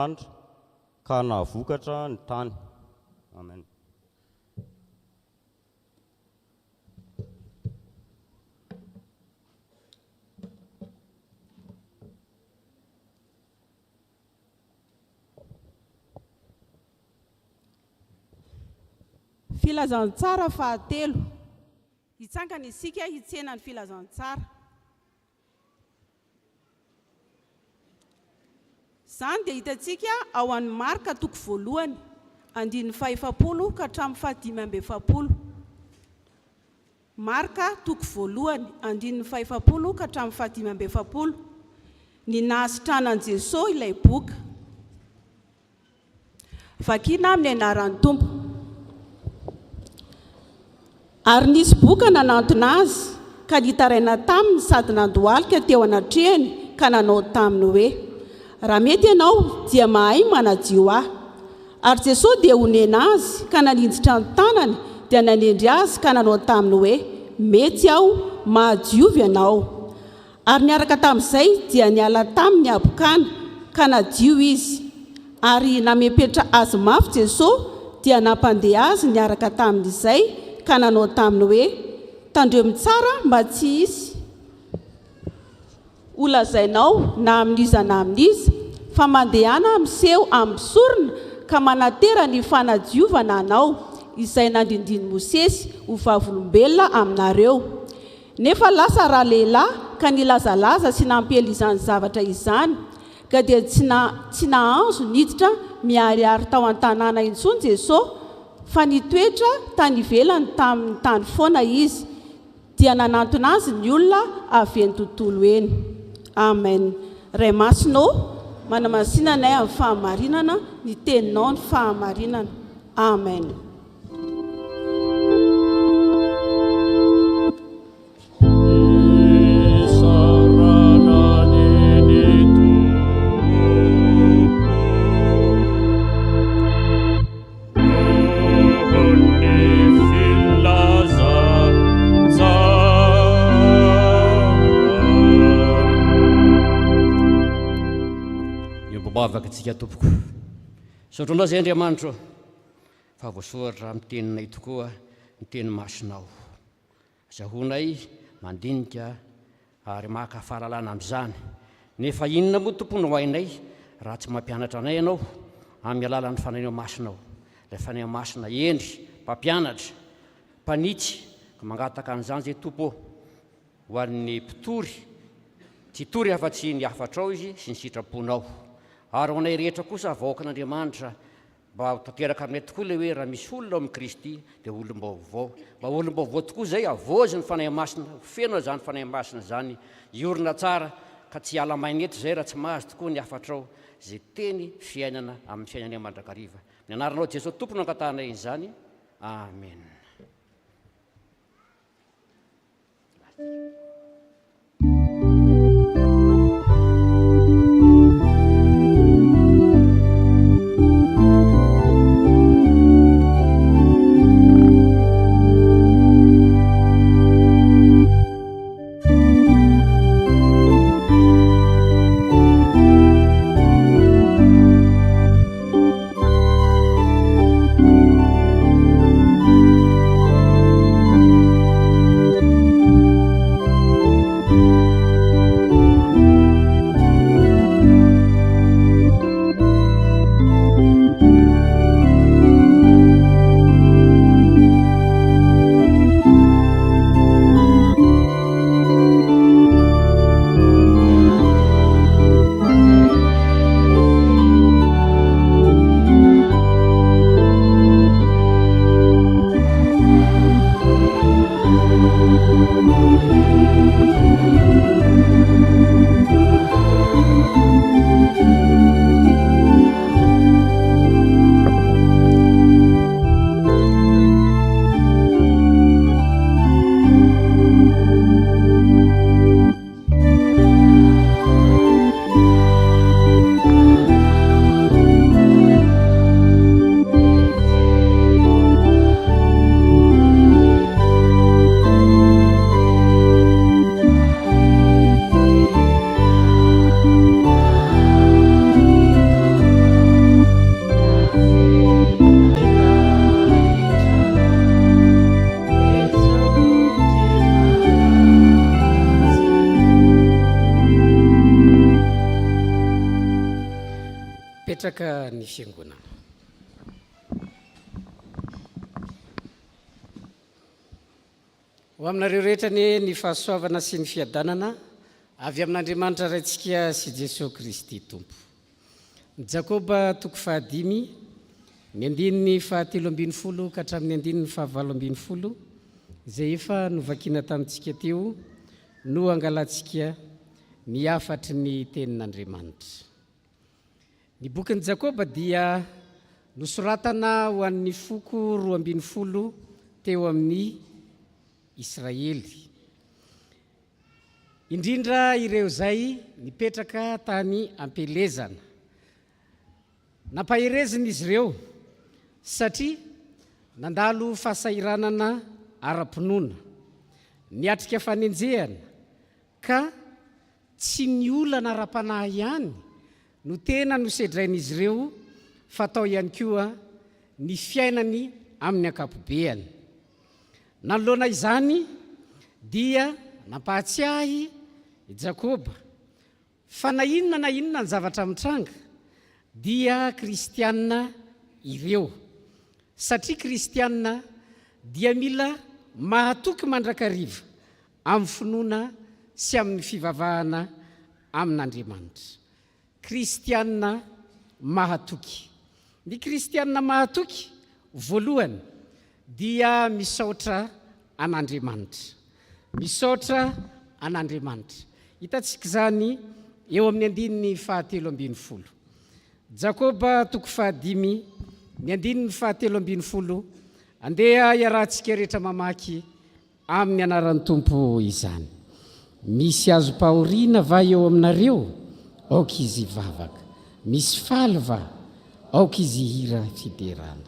Lanitra ka nahavokatra ny tany. Amen. Filazantsara fahatelo. Hitsangana isika hitsena ny filazantsara. Izany dia hitantsika ao an'ny Marka toko voalohany, andininy fahefapolo ka hatramin'ny fahadimy amby efapolo. Marka toko voalohany, andininy fahefapolo ka hatramin'ny fahadimy amby efapolo. Ny nahasitranan'i Jesoa ilay boka. Vakina amin'ny anaran'ny Tompo. Ary nisy boka nanantona azy, ka nitaraina taminy sady nandohalika teo anatrehany ka nanao taminy hoe, Raha mety ianao, dia mahay manadio ahy. Ary Jesoa dia onena azy, ka naninjitra ny tanany, dia nanendry azy ka nanao taminy hoe, Mety aho, mahadiovy ianao. Ary niaraka tamin'izay dia niala taminy ny habokana, ka nadio izy. Ary namepetra azy mafy Jeso, dia nampandeha azy niaraka tamin'izay, ka nanao taminy hoe, Tandremo tsara mba tsy hisy holazainao na amin'iza na amin'iza, fa mandehana miseho amin'ny mpisorona, ka manatera ny fanadiovana anao, izay nandindin'i Mosesy ho vavolombelona aminareo. Nefa lasa ralehilahy ka nilazalaza sy nampiely izany zavatra izany, ka dia tsy na tsy nahanzo niditra miharihary tao an-tanàna intsony Jeso, fa nitoetra tany ivelany tamin' ny tany foana Izy, dia nanantona Azy ny olona avy eny tontolo eny. Amen. Ray Masina ô, manamasina anay amin'ny fahamarinana, ny Teninao ny fahamarinana. Amen. Miombom-bavaka antsika tompoko. Misaotra anao izay Andriamanitro. Fa voasoratra amin'ny teninay tokoa ny teny masinao. Azahoanay mandinika ary maka fahalalana amin'izany. Nefa inona moa Tompo no hainay raha tsy mampianatra anay Ianao amin'ny alalan'ny Fanahinao Masinao. Ilay Fanahy Masina hendry, mpampianatra, mpanitsy, ka mangataka an'izany izay Tompo ô, ho an'ny mpitory, tsy hitory afa-tsy ny hafatrao izy sy ny sitraponao. Ary ho anay rehetra kosa vahoakan'Andriamanitra, Mba ho tanteraka aminay tokoa ilay hoe raha misy olona ao amin'i Kristy dia olom-baovao. Mba olom-baovao tokoa izay, havaozy ny Fanahy Masina, ho feno izany Fanahy Masina izany, hiorina tsara ka tsy hiala maina eto izay raha tsy mahazo tokoa ny hafatrao izay teny fiainana amin'ny fiainanay mandrakariva. Amin'ny anaranao Jesoa Tompo no angatahanay an'izany. Amena. Mipetraka ny fiangonana. Ho aminareo rehetra anie ny fahasoavana sy ny fiadanana avy amin'Andriamanitra Raintsika sy Jesoa Kristy Tompo. Ny Jakoba toko fahadimy, ny andininy fahatelo ambin'ny folo ka hatramin'ny andininy fahavalo ambin'ny folo, izay efa novakina tamintsika teo, no angalantsika ny hafatry ny Tenin'Andriamanitra. Ny bokin'i Jakoba dia nosoratana ho an'ny foko 12 teo amin'ny Israely, indrindra ireo izay nipetraka tany am-pielezana. Nampaherezina izy ireo satria nandalo fahasahiranana ara-pinoana, niatrika fanenjehana ka Tsy ny olana ara-panahy ihany no tena nosedrain'izy ireo fa tao ihany koa ny fiainany amin'ny ankapobeany. Nanoloana izany dia nampahatsiahy i Jakoba fa na inona na inona ny zavatra mitranga dia kristiana ireo. Satria kristiana dia mila mahatoky mandrakariva amin'ny finoana sy amin'ny fivavahana amin'Andriamanitra. Kristiana mahatoky. Ny kristiana mahatoky, voalohany, dia misaotra an'Andriamanitra. Misaotra an'Andriamanitra. Hitantsika izany eo amin'ny andininy fahatelo ambin'ny folo. Jakoba toko fahadimy, ny andininy fahatelo ambin'ny folo, andeha iarahantsika rehetra mamaky Amin'ny anaran'ny Tompo izany. Misy azom-pahoriana va eo aminareo? Aoka izy hivavaka. Misy faly va? Aoka izy hihira fiderana.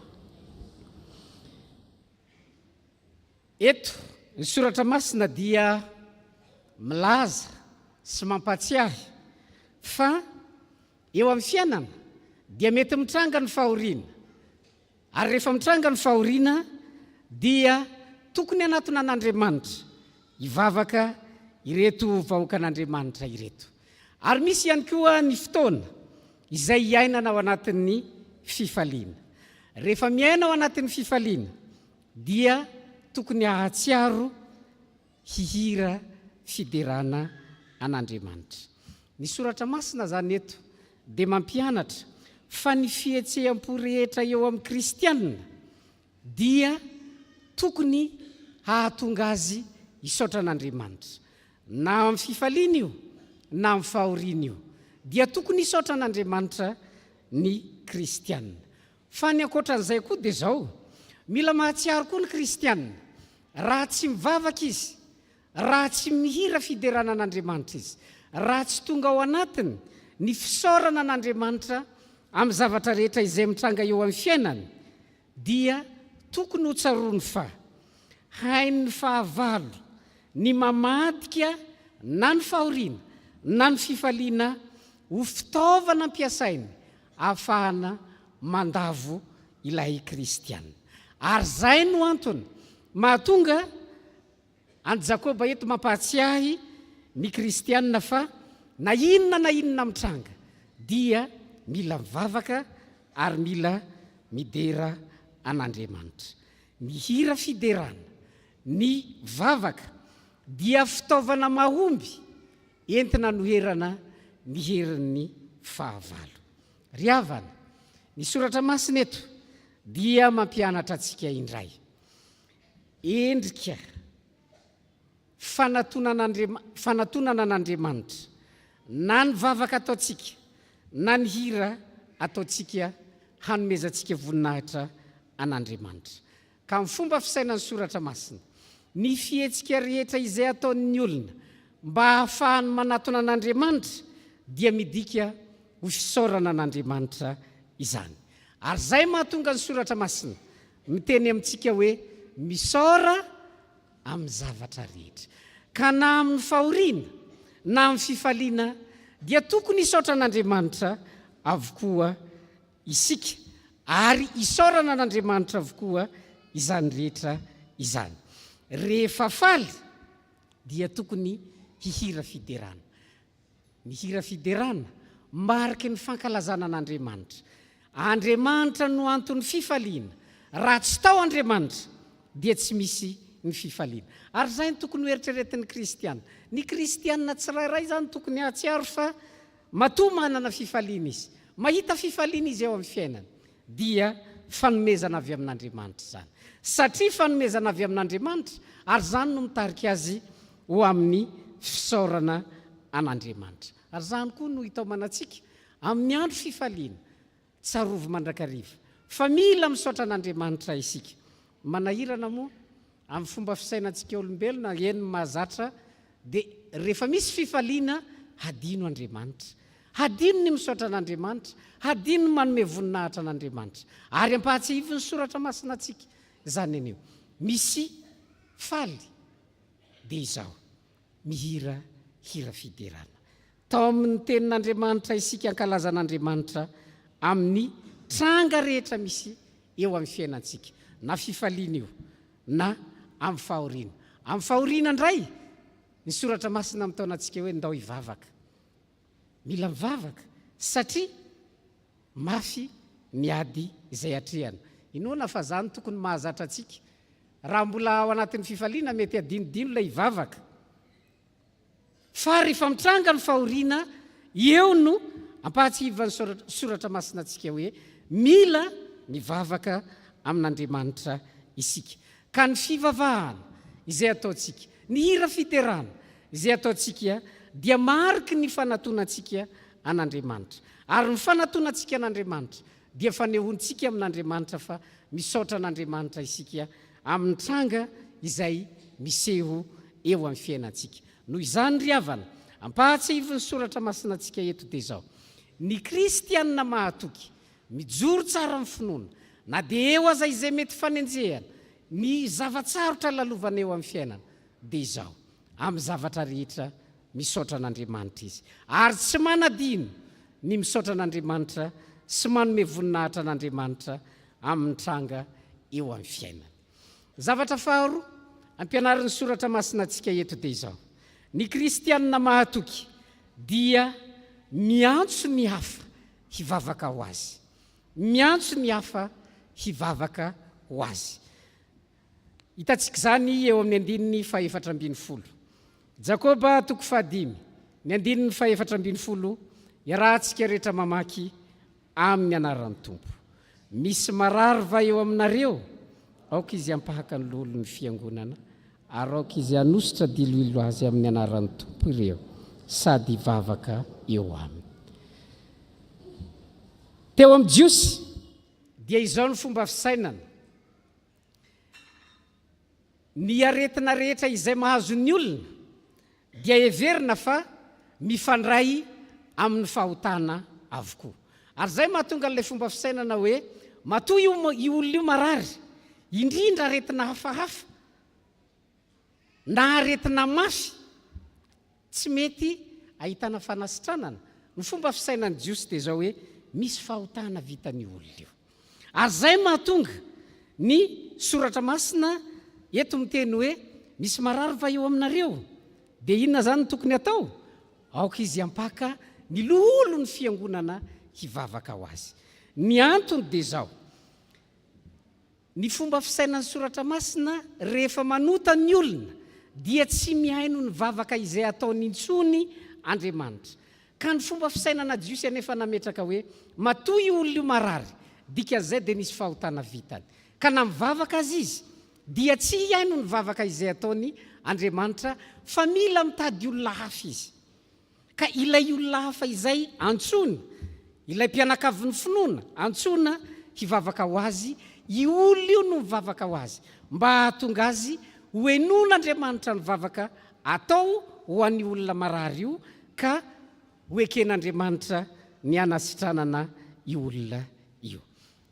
Eto, ny Soratra Masina dia milaza sy mampahatsiahy fa eo amin'ny fiainana dia mety mitranga ny fahoriana, Ary rehefa mitranga ny fahoriana dia tokony hanatona an'Andriamanitra hivavaka ireto vahoakan'Andriamanitra ireto. Ary misy ihany koa ny fotoana izay hiainana ao anatin'ny fifaliana. Rehefa miaina ao anatin'ny fifaliana dia tokony hahatsiaro hihira fiderana an'Andriamanitra. Ny Soratra Masina izany eto dia mampianatra fa ny fihetseham-po rehetra eo amin'ny kristiana dia tokony hahatonga azy hisaotra an'Andriamanitra. Na amin'ny fifaliana io na amin'ny fahoriana io dia tokony hisaotra an'Andriamanitra ny kristiana. Fa ny ankoatran'izay koa dia izao, mila mahatsiaro koa ny kristiana, raha tsy mivavaka izy, raha tsy mihira fiderana an'Andriamanitra izy, raha tsy tonga ao anatiny ny fisaorana an'Andriamanitra amin'ny zavatra rehetra izay mitranga eo amin'ny fiainany, dia tokony ho tsaroany fa hain'ny fahavalo ny mamadika na ny fahoriana na ny fifaliana ho fitaovana ampiasainy ahafahana mandavo ilay kristiana. Ary izay no antony mahatonga an'i Jakoba eto mampahatsiahy ny kristiana fa na inona na inona mitranga dia mila mivavaka ary mila midera an'Andriamanitra. Ny hira fiderana, ny vavaka dia fitaovana mahomby entina anoherana ny herin'ny fahavalo. Ry havana, ny Soratra Masina eto dia mampianatra antsika indray endrika fanatonana an'Andriamanitra, na ny vavaka ataontsika, na ny hira ataontsika hanomezantsika voninahitra an'Andriamanitra. Ka amin'ny fomba fisainan'ny Soratra Masina, ny fihetsika rehetra izay ataon'ny olona mba hahafahany manatona an'Andriamanitra dia midika ho fisaorana an'Andriamanitra izany. Ary izay mahatonga ny Soratra Masina miteny amintsika hoe misaora amin'ny zavatra rehetra. Ka na amin'ny fahoriana na amin'ny fifaliana dia tokony hisaotra an'Andriamanitra avokoa isika ary isaorana an'Andriamanitra avokoa izany rehetra izany. Rehefa faly dia tokony hihira fiderana. Ny hira fiderana, Mariky ny fankalazana an'Andriamanitra. Andriamanitra no anton'ny fifaliana. Raha tsy tao Andriamanitra, dia tsy misy ny fifaliana. Ary izay no tokony hoeritreretin'ny kristiana. Ny kristiana tsirairay izany tokony hahatsiaro fa matoa manana fifaliana izy, mahita fifaliana izy eo amin'ny fiainany, dia fanomezana avy amin'Andriamanitra izany. Satria fanomezana avy amin'Andriamanitra, ary izany no mitarika azy ho amin'ny fisaorana an'Andriamanitra. Ary izany koa no itaomana antsika amin'ny andro fifaliana. Tsarovy mandrakariva fa mila misaotra an'Andriamanitra isika. Manahirana moa, amin'ny fomba fisainantsika olombelona, eny mahazatra, dia rehefa misy fifaliana, hadino Andriamanitra. Hadino ny misaotra an'Andriamanitra, hadino ny manome voninahitra an'Andriamanitra. Ary ampahatsiahivin'ny Soratra Masina antsika izany anio. Misy faly dia izao. mihira hira fiderana. Tao amin'ny Tenin'Andriamanitra isika hankalaza an'Andriamanitra amin'ny tranga rehetra misy eo amin'ny fiainantsika, na fifaliana io, na amin'ny fahoriana. Amin'ny fahoriana indray, ny Soratra Masina mitaona antsika hoe ndao hivavaka. Mila mivavaka satria mafy ny ady izay atrehana. Inoana fa izany tokony mahazatra antsika. Raha mbola ao anatin'ny fifaliana mety hadinodino ilay hivavaka. Fa rehefa mitranga ny fahoriana, eo no ampahatsiahivan'ny Soratra Masina antsika hoe mila mivavaka amin'Andriamanitra isika. Ka ny fivavahana izay ataontsika, ny hira fiderana izay ataontsika dia mariky ny fanatonantsika an'Andriamanitra. Ary ny fanatonantsika an'Andriamanitra dia fanehoantsika amin'Andriamanitra fa misaotra an'Andriamanitra isika amin'ny tranga izay miseho eo amin'ny fiainantsika. Noho izany ry havana, ampahatsiahivin'ny Soratra Masina antsika eto dia izao, ny kristianina mahatoky, mijoro tsara amin'ny finoana, na dia eo aza izay mety fanenjehana, ny zava-tsarotra lalovana eo amin'ny fiainana, dia izao, amin'ny zavatra rehetra misaotra an'Andriamanitra izy. Ary tsy manadino ny misaotra an'Andriamanitra sy manome voninahitra an'Andriamanitra amin'ny tranga eo amin'ny fiainany. Zavatra faharoa ampianarin'ny Soratra Masina antsika eto dia izao, ny kristianina mahatoky dia miantso ny hafa hivavaka ho azy. Miantso ny hafa hivavaka ho azy. Hitantsika izany eo amin'ny andininy fahefatra ambin'ny folo. Jakoba toko fahadimy, ny andininy fahefatra ambin'ny folo, iarahantsika rehetra mamaky amin'ny anaran'ny Tompo. Misy marary va eo aminareo? Aoka izy hampahaka ny loholon'ny fiangonana, ary aoka izy hanosotra diloilo azy amin'ny anaran'ny Tompo ireo, sady hivavaka eo aminy. Teo amin'ny Jiosy, dia izao ny fomba fisainana. Ny aretina rehetra izay mahazo ny olona dia heverina fa mifandray amin'ny fahotana avokoa. Ary izay mahatonga an'ilay fomba fisainana hoe matoa io io olona io marary, indrindra aretina hafahafa na aretina mafy, Tsy mety ahitana fanasitranana. Ny fomba fisainan'ny Jiosy dia izao hoe, misy fahotana vitan'io olona io. Ary izay mahatonga ny Soratra Masina eto miteny hoe, misy marary va eo aminareo? Dia inona izany no tokony hatao? Aoka izy hampaka ny loholon'ny fiangonana hivavaka ho azy. Ny antony dia izao, Ny fomba fisainan'ny Soratra Masina, rehefa manota ny olona, dia tsy mihaino ny vavaka izay ataony intsony Andriamanitra. Ka ny fomba fisainana Jiosy anefa nametraka hoe, matoa io olona io marary, dikan'izay dia nisy fahotana vitany. Ka na mivavaka aza izy, dia tsy hihaino ny vavaka izay ataony Andriamanitra, fa mila mitady olona hafa izy. Ka ilay olona hafa izay antsoina, ilay mpianakavin'ny finoana antsoina hivavaka ho azy, io olona io no mivavaka ho azy, mba hahatonga azy ho henoin'Andriamanitra ny vavaka atao ho an'io olona marary io, ka ho eken'Andriamanitra ny hanasitranana io olona io.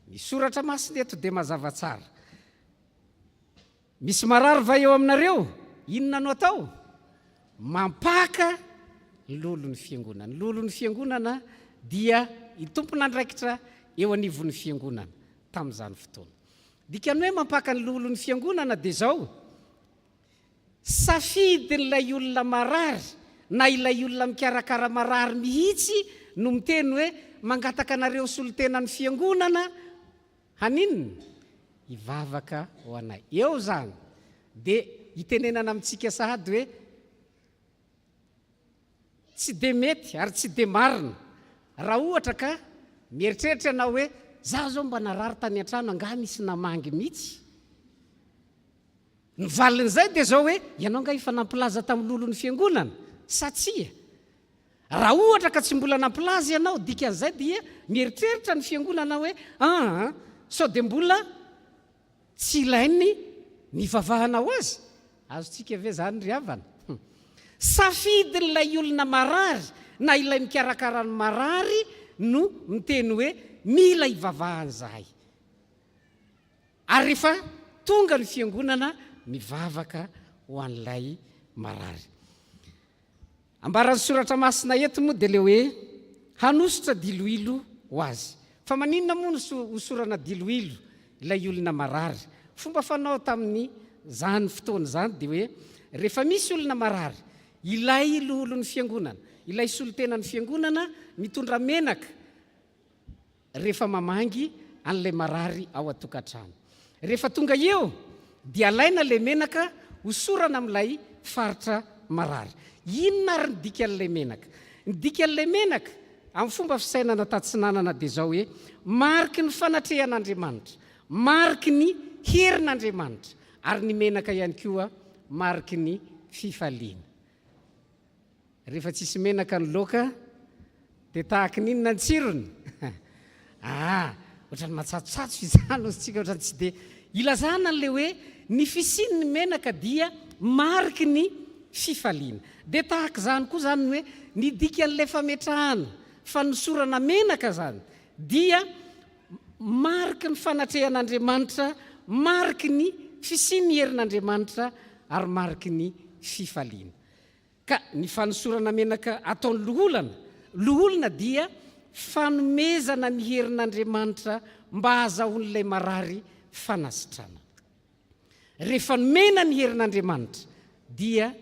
Ny soratra masina eto dia mazava tsara. Misy marary va eo aminareo? Inona no atao? Mampaka ny loholon'ny fiangonana. Ny loholon'ny fiangonana dia ny tompon'andraikitra eo anivon'ny fiangonana tamin'izany fotoana. Dikan'ny hoe mampaka ny loholon'ny fiangonana dia izao, safidin'ilay olona marary na ilay olona mikarakara marary mihitsy no miteny hoe mangataka anareo solontenan'ny fiangonana haninona? Hivavaka ho anay. Eo izany dia itenenana amintsika sahady hoe tsy dia mety ary tsy dia marina raha ohatra ka mieritreritra ianao hoe za zao mba narary tany an-trano angaha nisy namangy mihitsy? Ny valin'izay dia izao hoe, ianao angaha efa nampilaza tamin'ny loholon'ny fiangonana sa tsia? Raha ohatra ka tsy mbola nampilaza ianao, dikan'izay dia mieritreritra ny fiangonana hoe, aa, sao dia mbola tsy ilainy ny hivavahana ho azy? Azontsika ve izany ry havana? Safidin'ilay olona marary na ilay mikarakara ny marary no miteny hoe, mila hivavahana izahay. Ary rehefa tonga ny fiangonana, mivavaka ho an'ilay marary. Ambaran'ny soratra masina eto moa dia ilay hoe hanosotra diloilo ho azy. Fa maninona moa no hosorana diloilo ilay olona marary? Fomba fanao tamin'izany fotoana izany dia hoe rehefa misy olona marary, ilay loholon'ny fiangonana, ilay solontenan'ny fiangonana mitondra menaka, rehefa mamangy an'ilay marary ao an-tokantrano. Rehefa tonga eo dia alaina ilay menaka hosorana amin'ilay faritra marary. Inona ary ny dikan'ilay menaka? Ny dikan'ilay menaka amin'ny fomba fisainana tatsinanana dia izao hoe mariky ny fanatrehan'Andriamanitra, mariky ny herin'Andriamanitra ary ny menaka ihany koa mariky ny fifaliana. Rehefa tsisy menaka ny laoka dia tahaky ny inona ny tsirony? Aa, ohatran'ny matsatsotsatso izany hozy tsika, ohatran'ny tsy dia ilazana an'ilay hoe ny fisian'ny menaka dia mariky ny fifaliana. Dia tahaka izany koa izany ny hoe ny dikan'ilay fametrahana fanosorana menaka izany dia mariky ny fanatrehan'Andriamanitra, mariky ny fisian'ny herin'Andriamanitra ary mariky ny fifaliana. Ka ny fanosorana menaka ataon'ny loholana, loholona dia fanomezana ny herin'Andriamanitra mba hahazahoan'ilay marary fanasitranana. Rehefa nomena ny herin'Andriamanitra dia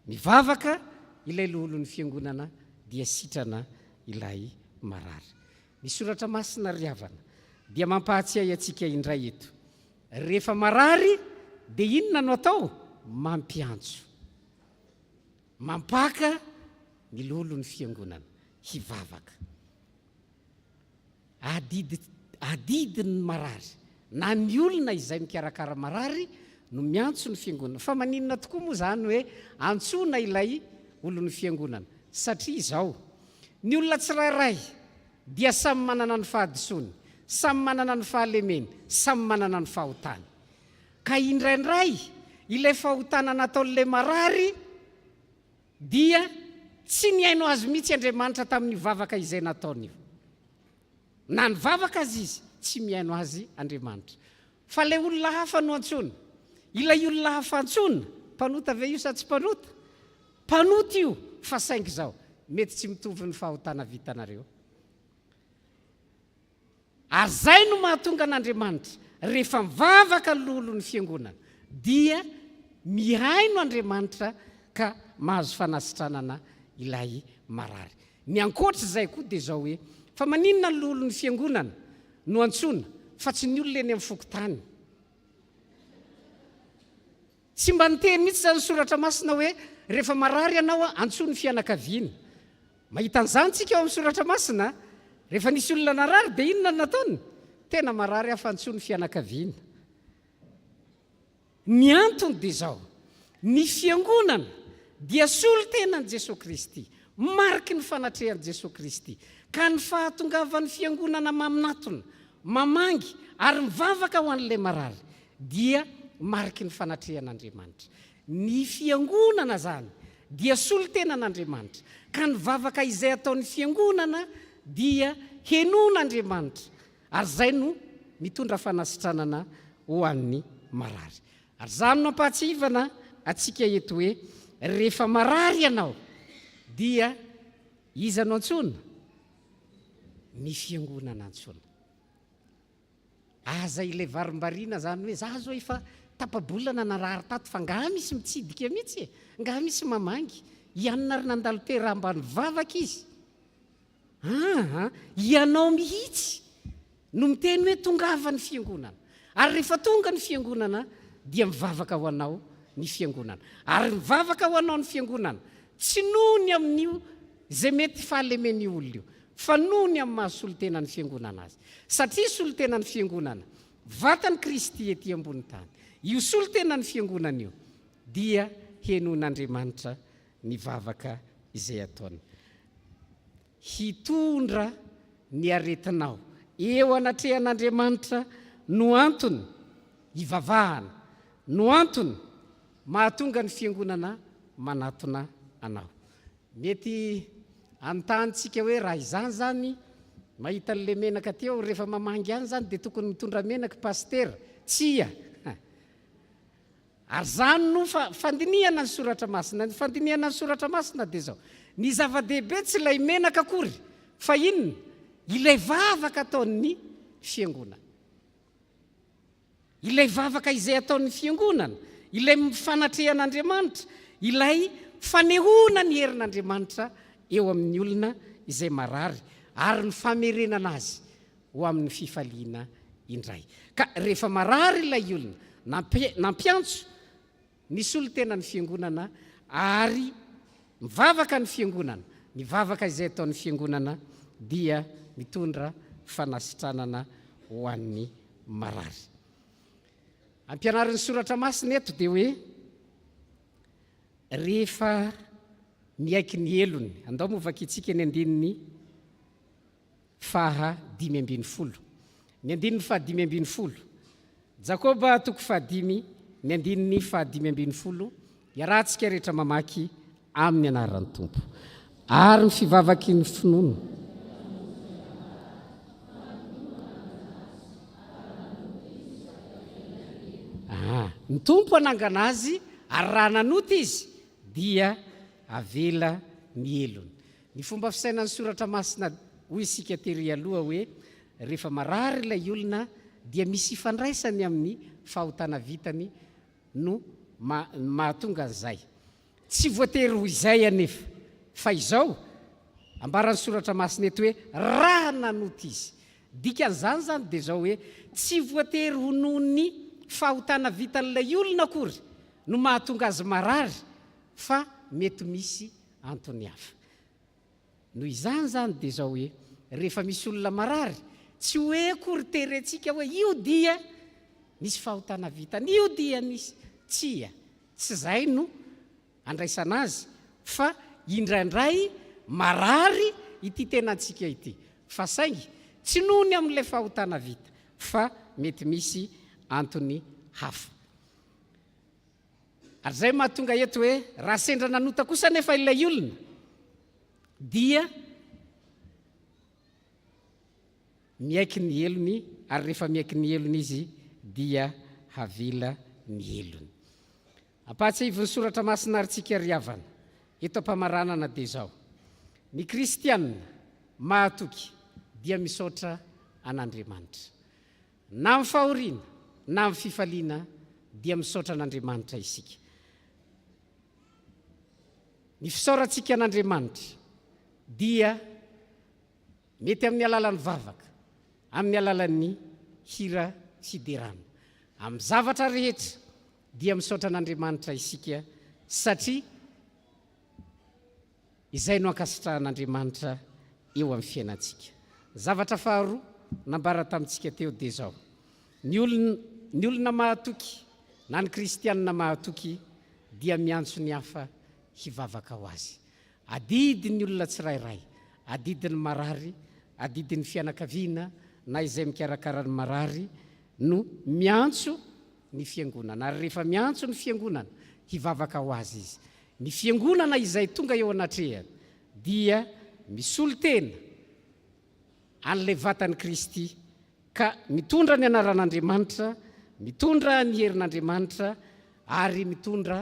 mivavaka ilay loholon'ny fiangonana dia sitrana ilay marary. Ny soratra masina ry havana dia mampahatsiahy antsika indray eto. Rehefa marary dia inona no atao? Mampiantso. Mampaka ny loholon'ny fiangonana hivavaka. Adidy adidin'ny marary na ny olona izay mikarakara marary no miantso ny fiangonana. Fa maninona tokoa moa izany hoe antsoina ilay olon'ny fiangonana? Satria izao, ny olona tsirairay dia samy manana ny fahadisoany, samy manana ny fahalemeny, samy manana ny fahotany. Ka indraindray ilay fahotana nataon'ilay marary dia tsy nihaino azy mihitsy Andriamanitra tamin'io vavaka izay nataony io. Na nivavaka aza izy, tsy mihaino azy Andriamanitra. Fa ilay olona hafa no antsoina. Ilay olona hafa antsoina, mpanota ve io sa tsy mpanota? Mpanota io, fa saingy izao, mety tsy mitovy ny fahotana vitanareo. Ary izay no mahatonga an'Andriamanitra, rehefa mivavaka ny loholon'ny fiangonana, dia mihaino Andriamanitra ka mahazo fanasitranana ilay marary. Ny ankoatra izay koa dia izao hoe, fa maninona ny loholon'ny fiangonana no antsoina fa tsy ny olona eny amin'ny fokontany? Tsy mba niteny mihitsy izany ny soratra masina hoe rehefa marary ianao antsoy ny fianakaviana. Mahita an'izany tsika ao amin'ny soratra masina. Rehefa nisy olona narary dia inona no nataony? Tena marary aho fa antsoy ny fianakaviana. Ny antony dia izao, ny fiangonana dia solontenan'i Jesoa Kristy, mariky ny fanatrehan'i Jesoa Kristy. Ka ny fahatongavan'ny fiangonana maminatona, mamangy ary mivavaka ho an'ilay marary dia mariky ny fanatrehan'Andriamanitra. Ny fiangonana izany dia solontenan'Andriamanitra, ka ny vavaka izay ataon'ny fiangonana dia henoin'Andriamanitra, ary izay no mitondra fanasitranana ho an'ny marary. Ary izany no ampahatsiahivana antsika eto hoe rehefa marary ianao dia iza no antsoina? Ny fiangonana antsoina. Aza ilay varimbariana zany hoe za zao efa tapa-bolana narary tato fa ngaha misy mitsidika mihitsy e! Ngaha misy mamangy? I anona ry nandalo tera mba nivavaka izy. Aa, ianao mihitsy no miteny hoe tongava ny fiangonana. Ary rehefa tonga ny fiangonana dia mivavaka ho anao ny fiangonana. Ary mivavaka ho anao ny fiangonana, tsy noho ny amin'io izay mety fahalemen'io olona io, fa noho ny amin'ny maha solontenan'ny fiangonana azy. Satria solontenan'ny fiangonana, vatan'i Kristy ety ambony tany, io solontenan'ny fiangonana io dia henoin'Andriamanitra ny vavaka izay ataony. Hitondra ny aretinao eo anatrehan'Andriamanitra no antony hivavahana, no antony mahatonga ny fiangonana manatona anao. Mety hanontany tsika hoe raha izany zany mahita an'le menaka teo rehefa mamangy any zany dia tokony mitondra menaka pasitera? Tsia! Ary izany no fandinihana ny Soratra Masina. Ny fandinihana ny Soratra Masina dia izao, ny zava-dehibe tsy ilay menaka akory, fa inona? Ilay vavaka ataon'ny Fiangonana. Ilay vavaka izay ataon'ny Fiangonana, ilay fanatrehan'Andriamanitra, ilay fanehoana ny herin'Andriamanitra eo amin'ny olona izay marary, ary ny famerenana azy ho amin'ny fifaliana indray. Ka rehefa marary ilay olona, nampiantso ny solontenan'ny fiangonana ary mivavaka ny fiangonana, ny vavaka izay ataon'ny fiangonana dia mitondra fanasitranana ho an'ny marary. Ampianarin'ny soratra masina eto dia hoe rehefa miaiky ny helony, andao moa vakintsika ny andininy faha 15. Ny andininy faha 15. Jakoba toko fahadimy, ny andininy faha 15, iarahantsika rehetra mamaky amin'ny anaran'ny Tompo. Ary ny fivavaky ny finoana. Ah, ny Tompo hanangana azy, ary raha nanota izy, dia avela ny helony. Ny fomba fisainan'ny Soratra Masina, hoy isika tery aloha hoe, rehefa marary ilay olona dia misy ifandraisany amin'ny fahotana vitany no mahatonga an'izay. Tsy voatery ho izay anefa, fa izao, ambaran'ny Soratra Masina eto hoe, raha nanota izy. Dikan'izany izany dia izao hoe, tsy voatery ho noho ny fahotana vitan'ilay olona akory no mahatonga azy marary fa mety misy antony hafa. Noho izany izany dia izao hoe, rehefa misy olona marary, tsy hoe akory terentsika hoe io dia nisy fahotana vitany, io dia nisy, tsia, tsy izay no andraisana azy fa indraindray marary ity tenantsika ity, fa saingy tsy noho ny amin'ilay fahotana vita fa mety misy antony hafa. Ary izay mahatonga eto hoe raha sendra nanota kosa anefa ilay olona dia miaiky ny helony ary rehefa miaiky ny helony izy dia havela ny helony. Ampahatsiahivin'ny soratra masina ary tsika ry havana eto am-pamaranana dia izao, ny kristianina mahatoky dia misaotra an'Andriamanitra. Na amin'ny fahoriana na amin'ny fifaliana dia misaotra an'Andriamanitra isika. Ny fisaorantsika an'Andriamanitra dia mety amin'ny alalan'ny vavaka, amin'ny alalan'ny hira fiderana. Amin'ny zavatra rehetra dia misaotra an'Andriamanitra isika satria Izay no ankasitrahan'Andriamanitra eo amin'ny fiainantsika. Ny zavatra faharoa nambara tamintsika teo dia izao, ny olona, ny olona mahatoky na ny kristianina mahatoky dia miantso ny hafa hivavaka ho azy. Adidin'ny olona tsirairay, adidin'ny marary, adidin'ny fianakaviana na izay mikarakara ny marary no miantso ny fiangonana. Ary rehefa miantso ny fiangonana hivavaka ho azy izy, Ny Fiangonana izay tonga eo anatrehany dia misolo tena an'ilay vatan'i Kristy ka mitondra ny anaran'Andriamanitra, mitondra ny herin'Andriamanitra ary mitondra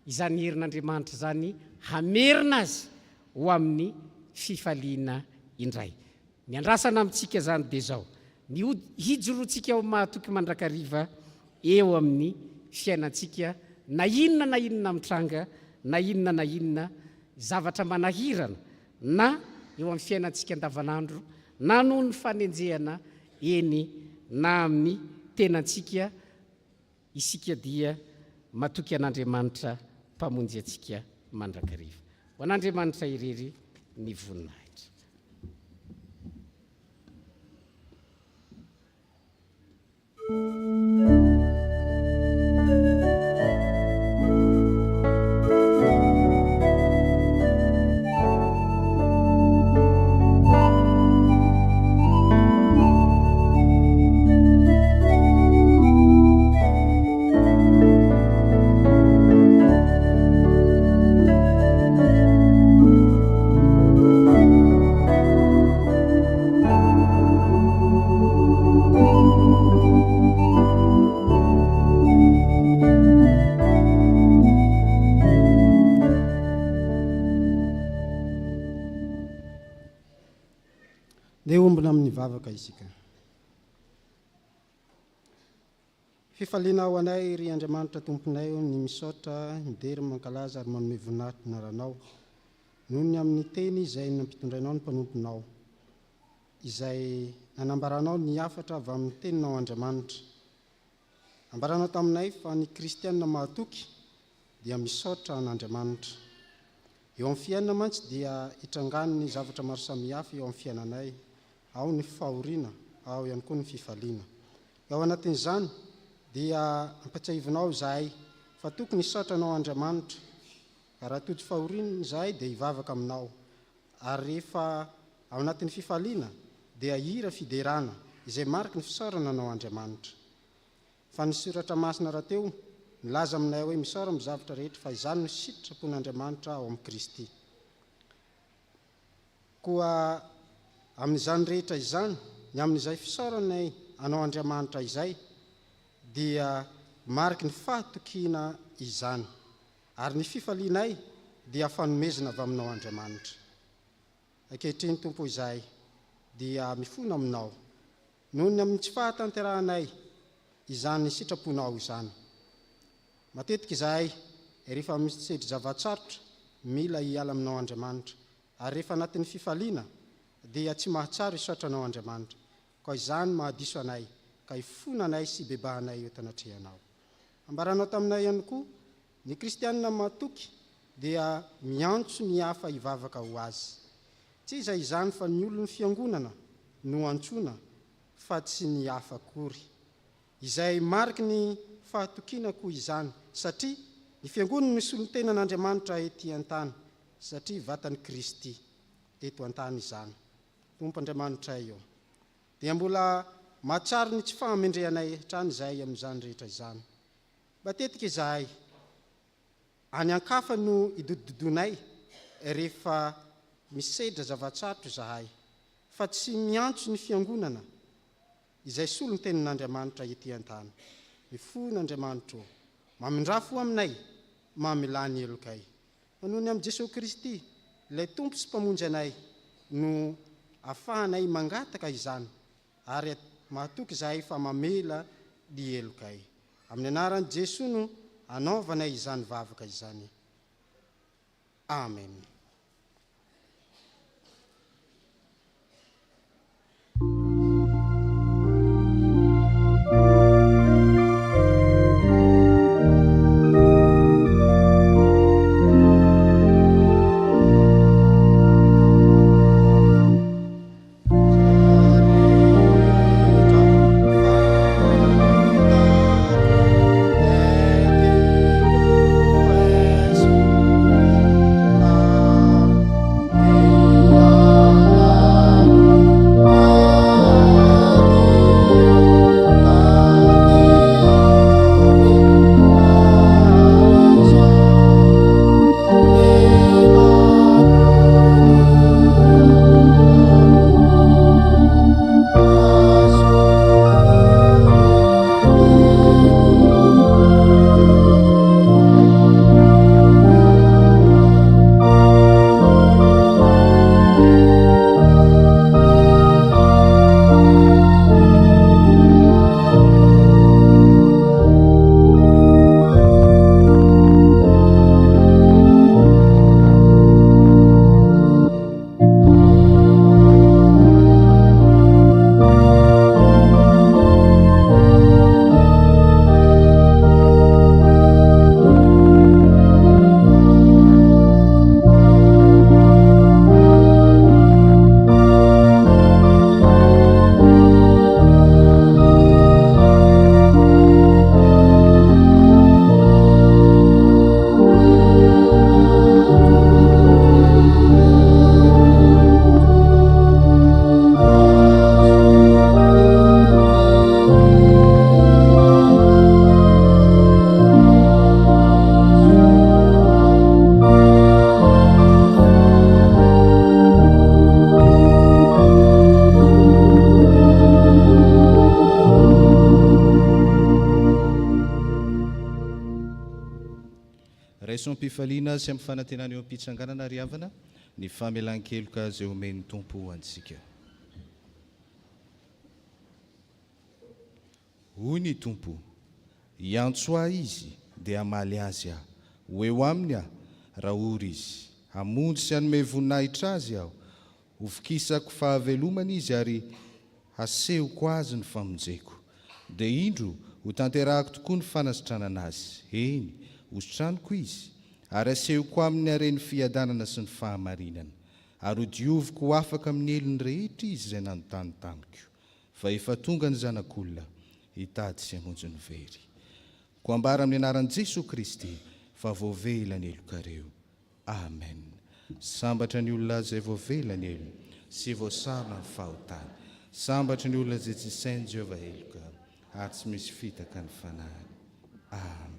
izany herin'Andriamanitra izany hamerina azy ho amin'ny fifaliana indray. Ny andrasana amintsika izany dia izao, ny hijoroantsika ho mahatoky mandrakariva eo amin'ny fiainantsika na inona na inona mitranga, na inona na inona zavatra manahirana na. eo amin'ny fiainantsika andavanandro na noho ny fanenjehana eny na amin'ny tenantsika isika dia matoky an'Andriamanitra Mpamonjy antsika mandrakariva. Ho an'Andriamanitra irery ny voninahitra. Ndeha hombona amin'ny vavaka isika. Fifaliana ho anay, ry Andriamanitra Tomponay ô, ny misaotra, midery, mankalaza ary manome voninahitra ny anaranao, noho ny amin'ny teny izay nampitondrainao ny mpanomponao, izay nanambaranao ny hafatra avy amin'ny teninao Andriamanitra. Ambaranao taminay fa ny kristiana mahatoky dia misaotra an'Andriamanitra. Eo amin'ny fiainana mantsy dia itrangan'ny zavatra maro samihafa eo amin'ny fiainanay, ao ny fahoriana, ao ihany koa ny fifaliana. Ao anatin'izany dia ampatsiahivinao izahay fa tokony hisaotra Anao Andriamanitra, ka raha tojo fahoriana izahay dia hivavaka Aminao, ary rehefa ao anatin'ny fifaliana dia hira fiderana izay mariky ny fisaorana Anao Andriamanitra. Fa ny Soratra Masina rahateo milaza aminay hoe misaora amin'ny zavatra rehetra fa izany no sitrapon'Andriamanitra ao amin'i Kristy. Koa amin'izany rehetra izany, ny amin'izay fisaoranay Anao Andriamanitra izay, dia mariky ny fahatokiana izany, ary ny fifalianay dia fanomezana avy Aminao Andriamanitra. Ankehitriny Tompo izahay dia mifona Aminao noho ny amin'ny tsy fahatanterahanay izany sitraponao izany. Matetika izahay rehefa misedra zava-tsarotra mila hiala Aminao Andriamanitra, ary rehefa anatin'ny fifaliana dia tsy mahatsaro hisaotra Anao Andriamanitra, koa izany mahadiso anay ka ifonanay sy ibebahanay eto anatrehanao. Ambaranao taminay ihany koa, ny kristianina matoky dia miantso ny hafa hivavaka ho azy. Tsy iza izany fa ny olon'ny fiangonana no antsoina fa tsy ny hafa akory. Izay mariky ny fahatokiana koa izany satria ny fiangonana no solontenan'Andriamanitra ety an-tany satria vatan'i Kristy eto an-tany izany. Tompo Andriamanitray ô, dia mbola mahatsiaro ny tsy fahamendrehanay hatrany izahay amin'izany rehetra izany. Matetika izahay any an-kafa no idodododonay rehefa misedra zava-tsarotra izahay, fa tsy miantso ny Fiangonana izay solontenin'Andriamanitra ety an-tany. Mifona Andriamanitra ô, mamindrà fo aminay, mamelà ny helokay. Fa noho ny amin'i Jesoa Kristy, ilay Tompo sy Mpamonjy anay, no afahanay mangataka izany, ary mahatoky izahay fa mamela ny helokay. Amin'ny anaran'i Jesoa no anaovanay izany vavaka izany. Amen. Raiso am-pifaliana sy amin'ny fanantenana eo am-pitsanganana ry havana ny famelan-keloka izay omen'ny Tompo ho antsika. Hoy ny Tompo, Hiantso Ahy izy, dia hamaly azy Aho. Ho eo aminy Aho, raha ory izy. Hamonjy sy hanome voninahitra azy Aho. Hovokisako fahavelomana izy ary hasehoko azy ny famonjeko. Dia indro, hotanterahako tokoa ny fanasitranana azy, eny, hositraniko izy, ary hasehoko aminy haren'ny fiadanana sy ny fahamarinana. Ary hodioviko ho afaka amin'ny helony rehetra izy izay nanontany tamiko. Fa efa tonga ny Zanak'olona hitady sy hamonjy ny very. Koa ambara amin'ny anaran'i Jesoa Kristy fa voavela ny helokareo. Amen. Sambatra ny olona izay voavela ny helony sy voasarona ny fahotany. Sambatra ny olona izay tsy sain'i Jehovah heloka ary tsy misy fitaka ny fanahiny. Amen.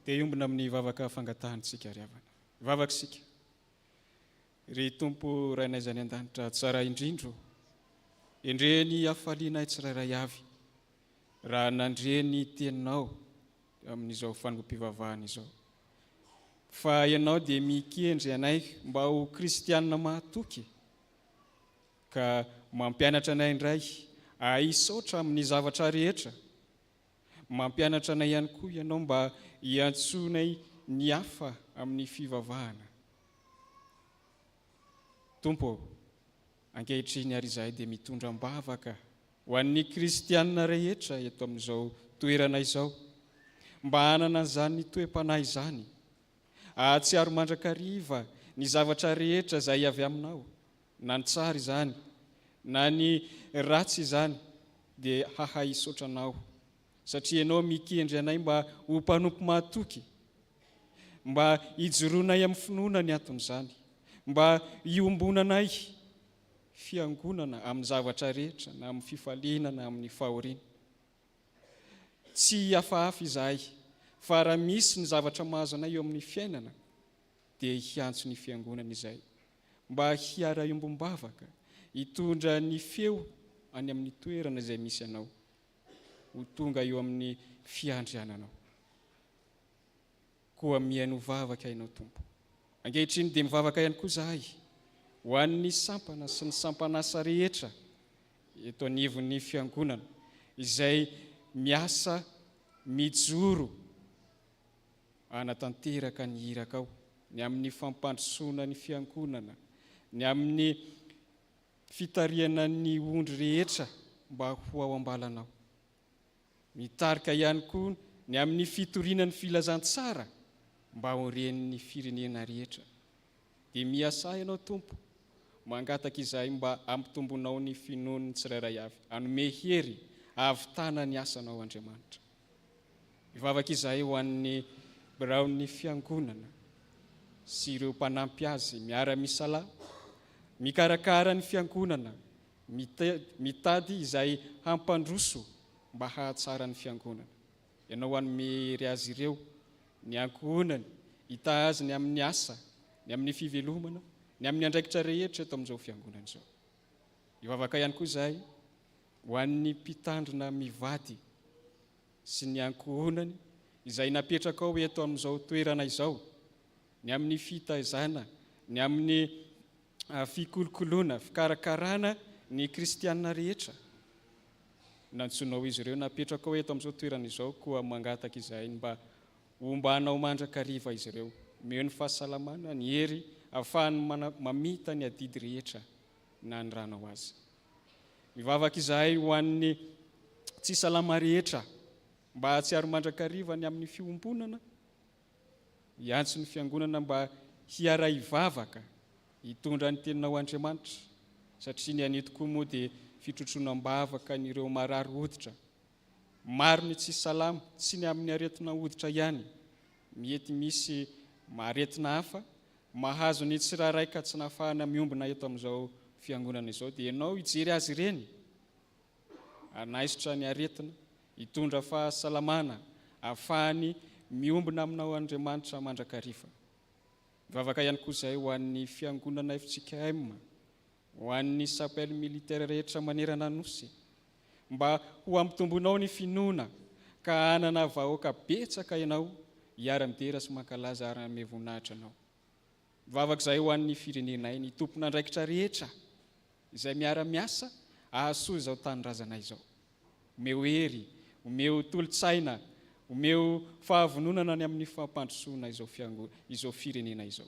Te hiombona amin'ny vavaka fangatahantsika ry havana. Hivavaka isika. Ry Tompo Rainay izay any an-danitra tsara indrindra ô, endrey ny hafalianay tsirairay avy raha nandre ny Teninao amin'izao fanompoam-pivavahana izao. Fa Ianao dia mikendry anay mba ho kristiana mahatoky ka mampianatra anay indray hahay hisaotra amin'ny zavatra rehetra. Mampianatra anay ihany koa Ianao mba hiantsoanay ny hafa amin'ny fivavahana. Tompo ô, ankehitriny ary izahay dia mitondra am-bavaka ho an'ny kristiana rehetra eto amin'izao toerana izao, mba hanana an'izany toe-panahy izany, hahatsiaro mandrakariva ny zavatra rehetra izay avy Aminao, na ny tsara izany, na ny ratsy izany, dia hahay hisaotra Anao, satria Ianao mikendry anay mba ho mpanompo mahatoky, mba hijoroanay amin'ny finoana ny anton'izany, mba hiombonanay fiangonana amin'ny zavatra rehetra, na amin'ny fifaliana na amin'ny fahoriana. Tsy hihafahafa izahay, fa raha misy ny zavatra mahazo anay eo amin'ny fiainana, dia hiantso ny fiangonana izahay, mba hiara-hiombom-bavaka, hitondra ny feo any amin'ny toerana izay misy anao, ho tonga eo amin'ny fiandriananao. Koa mihaino vavaka Ianao Tompo. Ankehitriny dia mivavaka ihany koa izahay ho an'ny sampana sy ny sampan'asa rehetra eto anivon'ny Fiangonana izay miasa mijoro hanatanteraka ny irakao, ny amin'ny fampandrosoana ny Fiangonana, ny amin'ny fitarihana ny ondry rehetra mba ho ao am-balanao. Mitarika ihany koa ny amin'ny fitoriana ny filazantsara mba ho ren'ny firenena rehetra. Dia miasà Ianao Tompo. Mangataka izahay mba hampitombonao ny finoan'ny tsirairay avy, hanome hery hahavitana ny asanao Andriamanitra. Mivavaka izahay ho an'ny biraon'ny Fiangonana sy ireo mpanampy azy miara-misalahy, mikarakara ny Fiangonana, mitady izay hampandroso mba hahatsara ny Fiangonana. Ianao hanome hery azy ireo, ny ankohonany, hitaha azy ny amin'ny asa, ny amin'ny fivelomana, ny amin'ny andraikitra rehetra eto amin'izao Fiangonana izao. Hivavaka ihany koa izahay ho an'ny mpitandrina mivady sy ny ankohonany izay napetrakao eto amin'izao toerana izao, ny amin'ny fitaizana, ny amin'ny fikolokoloana, fikarakarana ny kristiana rehetra. Nantsoinao izy ireo, napetrakao eto amin'izao toerana izao, koa mangataka izahay ny mba hombanao mandrakariva izy ireo. Omeo ny fahasalamana, ny hery ahafahany mamita ny adidy rehetra naniranao azy. Mivavaka izahay ho an'ny tsy salama rehetra mba hahatsiaro mandrakariva ny amin'ny fiombonana, hiantso ny Fiangonana mba hiara-hivavaka hitondra ny Teninao Andriamanitra, satria ny anio tokoa moa dia fitrotroana am-bavaka an'ireo marary hoditra. Maro ny tsy salama, tsy ny amin'ny aretina hoditra ihany, mety misy aretina hafa mahazo ny tsirairay ka tsy nahafahana miombona eto amin'izao fiangonana izao dia ianao hijery azy ireny hanaisotra ny aretina, hitondra fahasalamana ahafahany miombona aminao Andriamanitra mandrakariva. Mivavaka ihany koa izahay ho an'ny fiangonana fjkm, ho an'ny chapelle militaire rehetra manerana ny Nosy, mba ho ampitomboinao ny finoana ka hanana vahoaka betsaka ianao hiara-midera sy mankalaza ary hanome voninahitra anao. Mivavaka izahay ho an'ny firenenay, ny tompon'andraikitra rehetra izay miara-miasa hahasoa izao tanindrazanay izao. Omeo hery, omeo tolo-tsaina, omeo fahavononana ny amin'ny fampandrosoana izao fiango, izao firenena izao.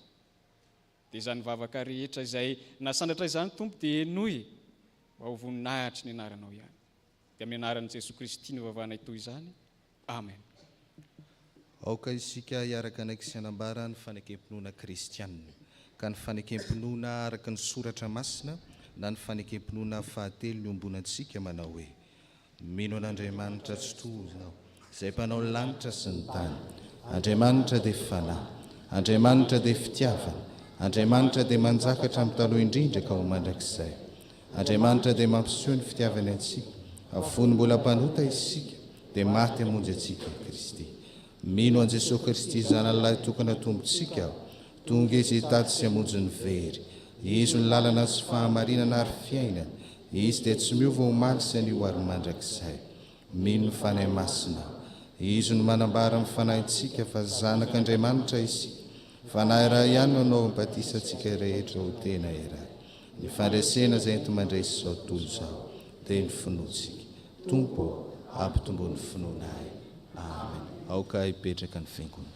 Dia izany vavaka rehetra izay nasandratra izany Tompo dia henoy mba ho voninahitry ny anaranao ihany. Dia amin'ny anaran'i Jesoa Kristy no ivavahanay toy izany. Amen. Aoka isika hiaraka hanaiky sy hanambara ny fanekem-pinoana kristiana, ka ny fanekem-pinoana araka ny Soratra Masina na ny fanekem-pinoana fahatelo niombonantsika manao hoe, Mino an'Andriamanitra Tsitoha aho, Izay Mpanao ny lanitra sy ny tany. Andriamanitra dia Fanahy. Andriamanitra dia Fitiavana. Andriamanitra dia manjaka hatramin'ny taloha indrindra ka ho mandrakizay. Andriamanitra dia mampiseho ny fitiavany antsika. Fony mbola mpanota isika, dia maty hamonjy antsika i Kristy. Mino an'i Jesoa Kristy Zanany Lahitokana Tompontsika aho. Tonga Izy hitady sy hamonjy ny very. Izy no lalana sy fahamarinana ary fiainana. Izy dia tsy miova omaly sy anio ary mandrakizay. Mino ny Fanahy Masina aho. Izy no manambara amin'ny fanahintsika fa zanak'Andriamanitra isika. Fanahy iray ihany no anaovany batisa antsika rehetra ho tena iray. Ny fandresena izay enti-mandresy izao tontolo izao dia ny finoantsika. Tompo ô, ampitomboy ny finoanay. Amen. Aoka hipetraka ny fiangonana.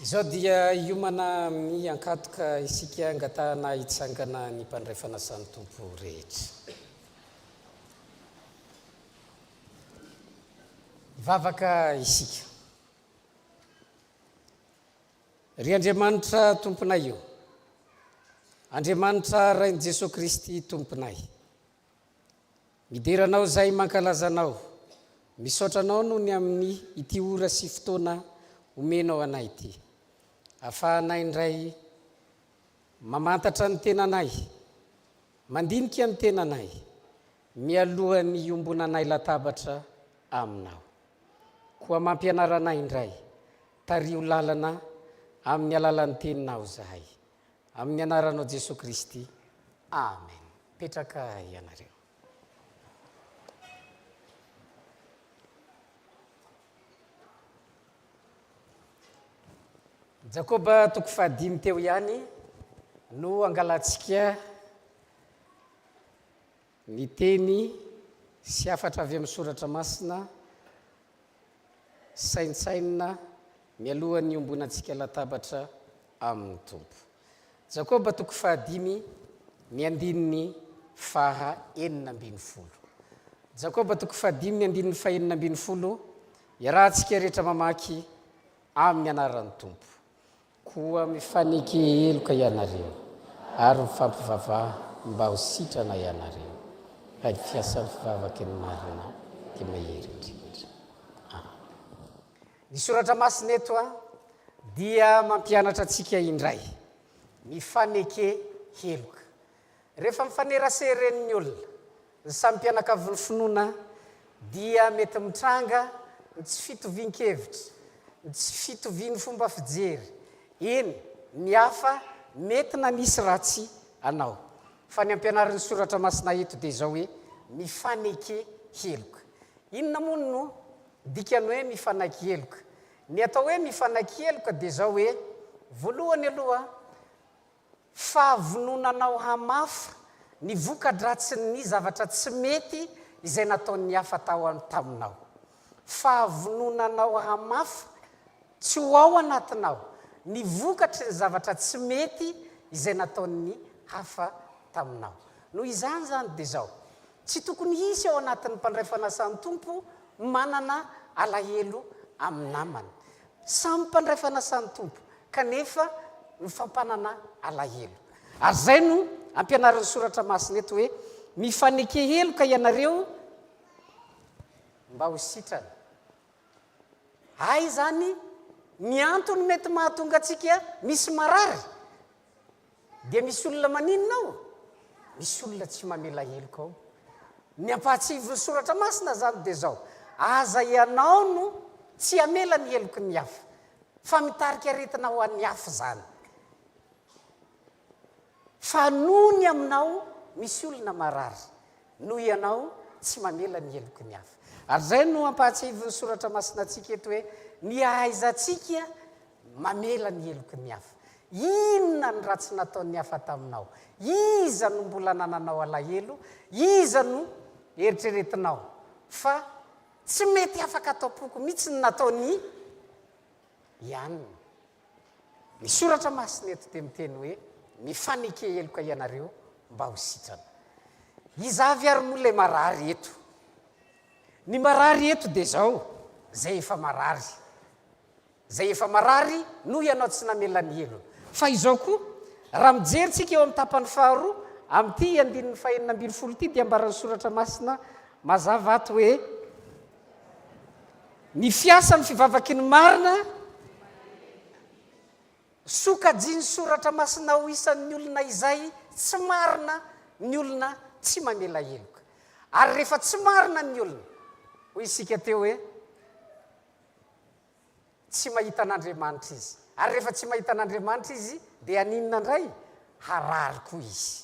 Izao dia hiomana amin'ny ankatoka isika angatahana hitsangana ny mpandray fanasan'ny Tompo rehetra. Hivavaka isika. Ry Andriamanitra Tomponay o, Andriamanitra Rain'i Jesoa Kristy Tomponay, Midera Anao izahay mankalaza Anao, misaotra Anao noho ny amin'ny ity ora sy fotoana omenao anay ity. Afahanay indray mamantatra ny tenanay, mandinika ny tenanay, mialohan'ny hiombonanay latabatra Aminao. Koa mampianara anay indray, tariho lalana amin'ny alalan'ny Teninao izahay. Amin'ny anaranao Jesoa Kristy. Amen. Mipetraka ianareo. Jakoba toko fahadimy teo ihany no angalantsika ny teny sy hafatra avy amin'ny soratra masina saintsainina mialohan'ny hiombonantsika latabatra amin'ny Tompo. Jakoba toko fahadimy, ny andininy. faha 16. Jakoba toko fahadimy ny andininy fahenina 16, iarahantsika rehetra mamaky amin'ny anaran'ny Tompo. Koa mifaneke heloka ianareo, ary mifampivavaha mba ho sitrana ianareo. Fa ny fiasan'ny fivavaky ny marina dia mahery indrindra. Amen. Ny soratra masina eto dia mampianatra antsika indray, mifaneke heloka. Rehefa mifanerasera eny ny olona, ny samy mpianakavin'ny finoana dia mety mitranga ny tsy fitovian-kevitra, ny tsy fitovian'ny fomba fijery, eny, ny hafa mety nanisy ratsy anao. Fa ny ampianarin'ny Soratra Masina eto dia izao hoe, mifaneke heloka. Inona moa no dikan'ny hoe mifanaiky heloka? Ny atao hoe mifanaiky heloka dia izao hoe, voalohany aloha, Fahavononanao hamafa ny voka-dratsin'ny zavatra tsy mety izay nataon'ny hafa tao taminao. Fahavononanao hamafa tsy ho ao anatinao ny vokatry ny zavatra tsy mety izay nataon'ny hafa taminao. Noho izany izany dia izao, tsy tokony hisy ao anatin'ny mpandray fanasan'ny Tompo manana alahelo amin'ny namany. Samy mpandray fanasan'ny Tompo, kanefa mifampanana alahelo. Ary izay no ampianarin'ny Soratra Masina eto hoe, Mifaneke heloka ianareo mba ho sitrana. Hay izany ny antony mety mahatonga antsika misy marary Dia misy olona maninona ao? Misy olona tsy mamela heloka ao. Ny ampahatsiahivin'ny Soratra Masina izany dia izao, Aza ianao no tsy hamela ny heloky ny hafa, fa mitarika aretina ho an'ny hafa izany. Fa noho ny aminao misy olona marary, noho ianao tsy mamela ny heloky ny hafa. Ary izay no ampahatsiahivin'ny Soratra Masina antsika eto hoe, ny hahaizantsika Mamela ny heloky ny hafa. Inona ny ratsy nataon'ny hafa taminao? Iza no mbola anananao alahelo? Iza no eritreretinao fa tsy mety afaka ato am-poko mihitsy ny nataon'i Ianona? Ny soratra masina eto dia miteny hoe mifaneke heloka ianareo mba ho sitrana. Iza avy ary moa ilay marary eto? Ny marary eto dia izao, izay efa marary. Izay efa marary noho ianao tsy namela ny helony. Fa izao koa, raha mijery tsika eo amin'ny tapany faharoa amin'ity andininy fahenina 16 ity dia ambaran'ny Soratra Masina mazava ato hoe, Ny fiasan'ny fivavaky ny marina, sokajian'ny Soratra Masina ho isan'ny olona izay tsy marina ny olona tsy mamela heloka. Ary rehefa tsy marina ny olona, hoy isika teo hoe, Tsy mahita an'Andriamanitra izy. Ary rehefa tsy mahita an'Andriamanitra izy, dia haninona indray? Harary koa izy.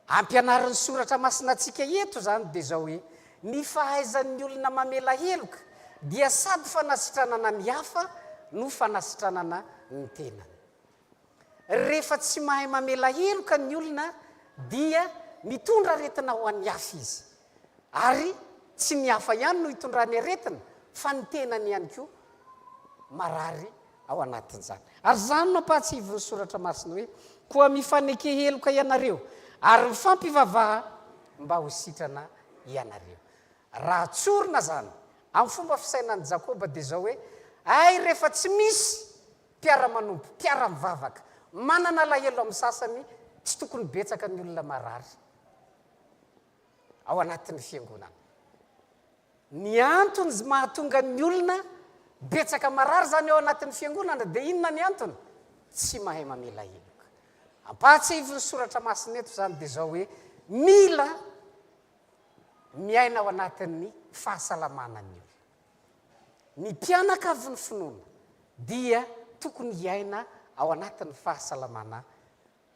Ampianarin'ny Soratra Masina antsika eto izany dia izao hoe, ny fahaizan'ny olona mamela heloka dia sady fanasitranana ny hafa no fanasitranana ny tenany. Rehefa tsy mahay mamela heloka ny olona dia mitondra aretina ho an'ny hafa izy. Ary tsy ny hafa ihany no itondrany aretina fa ny tenany ihany koa marary ao anatin'izany. Ary izany no ampahatsiahivin'ny Soratra Masina hoe, Koa mifaneke heloka ianareo, ary mifampivavaha mba ho sitrana ianareo. Raha tsorina izany, amin'ny fomba fisainan'i Jakoba dia izao hoe, Hay rehefa tsy misy Mpiara-manompo, mpiara-mivavaka, manana alahelo amin'ny sasany, tsy tokony betsaka ny olona marary ao anatin'ny fiangonana. Ny antony mahatonga ny olona betsaka marary izany ao anatin'ny fiangonana dia inona ny antony? Tsy mahay mamela heloka. Ampahatsiahivin'ny soratra masina eto izany dia izao hoe mila miaina ao anatin'ny fahasalamana ny olona. Ny mpianakavin'ny finoana dia tokony hiaina ao anatin'ny fahasalamana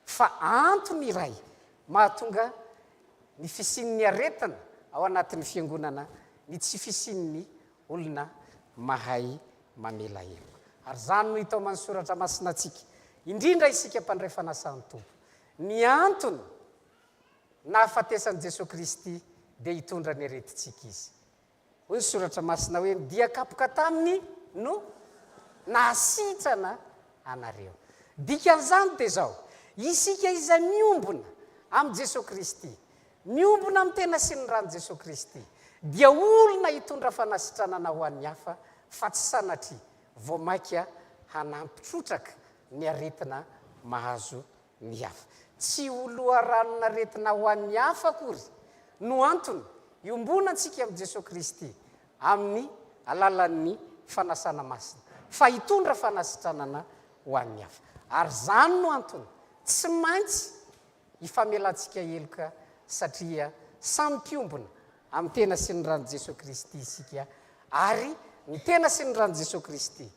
fa antony iray mahatonga ny fisian'ny aretina ao anatin'ny fiangonana ny tsy fisian'ny olona mahay mamela heloka. Ary izany no itaoman'ny Soratra Masina antsika, indrindra isika mpandray fanasan'ny Tompo. Ny antony nahafatesan'i Jesoa Kristy dia hitondra ny aretintsika Izy. Hoy ny Soratra Masina hoe, Ny dia kapoka taminy no nahasitrana anareo. Dikan'izany dia izao, isika izay miombona. amin'i Jesoa Kristy, miombona amin'ny tena sy ny ran'i Jesoa Kristy, dia olona hitondra fanasitranana ho an'ny hafa fa tsy sanatria vao mainka hanampy trotraka ny aretina mahazo ny hafa. Tsy ho loharanon'aretina ho an'ny hafa akory no antony iombonantsika amin'i Jesoa Kristy amin'ny alalan'ny fanasana masina, fa hitondra fanasitranana ho an'ny hafa. Ary izany no antony tsy maintsy ifamelantsika heloka satria samy mpiombona amin'ny tena sy ny ran'i Jesoa Kristy isika, ary ny tena sy ny ran'i Jesoa Kristy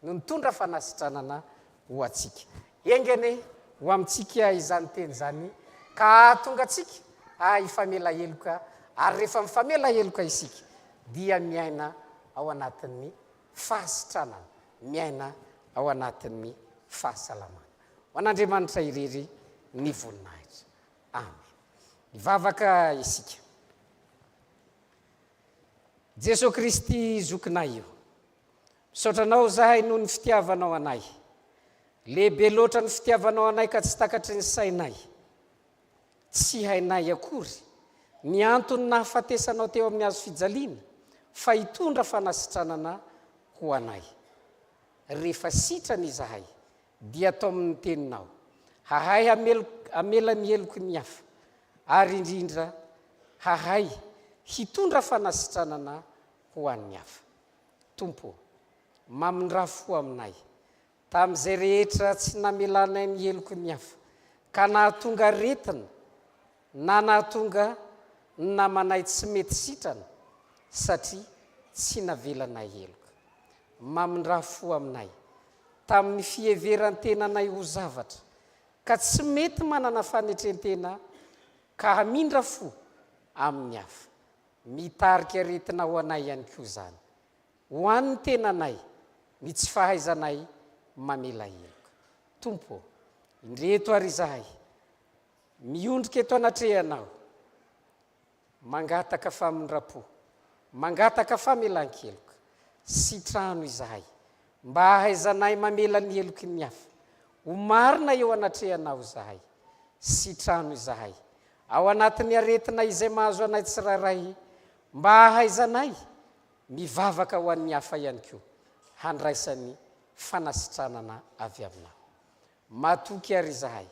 no nitondra fanasitranana ho antsika. Enga anie ho amintsika izany teny izany ka hahatonga antsika hahay hifamela heloka, ary rehefa mifamela heloka isika dia miaina ao anatin'ny fahasitranana, miaina ao anatin'ny fahasalamana. Ho an'Andriamanitra irery ny voninahitra. Amen. Hivavaka isika. Jesoa Kristy zokinay io. Misaotra Anao izahay noho ny fitiavanao anay. Lehibe loatra ny fitiavanao anay ka tsy takatry ny sainay. Tsy hainay akory ny antony nahafatesanao teo amin'ny hazo fijaliana fa hitondra fanasitranana ho anay. Rehefa sitrana izahay dia taomin'ny teninao hahay hamela ny heloky ny hafa ary indrindra hahay hitondra fanasitranana ho an'ny hafa. Tompo ô, mamindrà fo aminay, tamin'izay rehetra tsy namelanay ny heloky ny hafa, ka nahatonga aretina na nahatonga ny namanay tsy mety sitrana satria tsy navelanay heloka. Mamindrà fo aminay, tamin'ny fiheveran-tenanay ho zavatra, ka tsy mety manana fanetren-tena ka hamindra fo amin'ny hafa. Mitarika aretina ho anay ihany koa izany. Ho an'ny tenanay, ny tsy fahaizanay mamela heloka. Tompo ô, indreto ary izahay, miondrika eto anatrehanao, mangataka famindram-po, mangataka famelan-keloka. Sitrano izahay, mba hahaizanay mamela ny heloky ny hafa. Ho marina eo anatrehanao izahay. Sitrano izahay, Ao anatin'ny aretina izay mahazo anay tsirairay mba hahaizanay mivavaka ho an'ny hafa ihany koa handraisany fanasitranana avy aminao. Matoky àry izahay,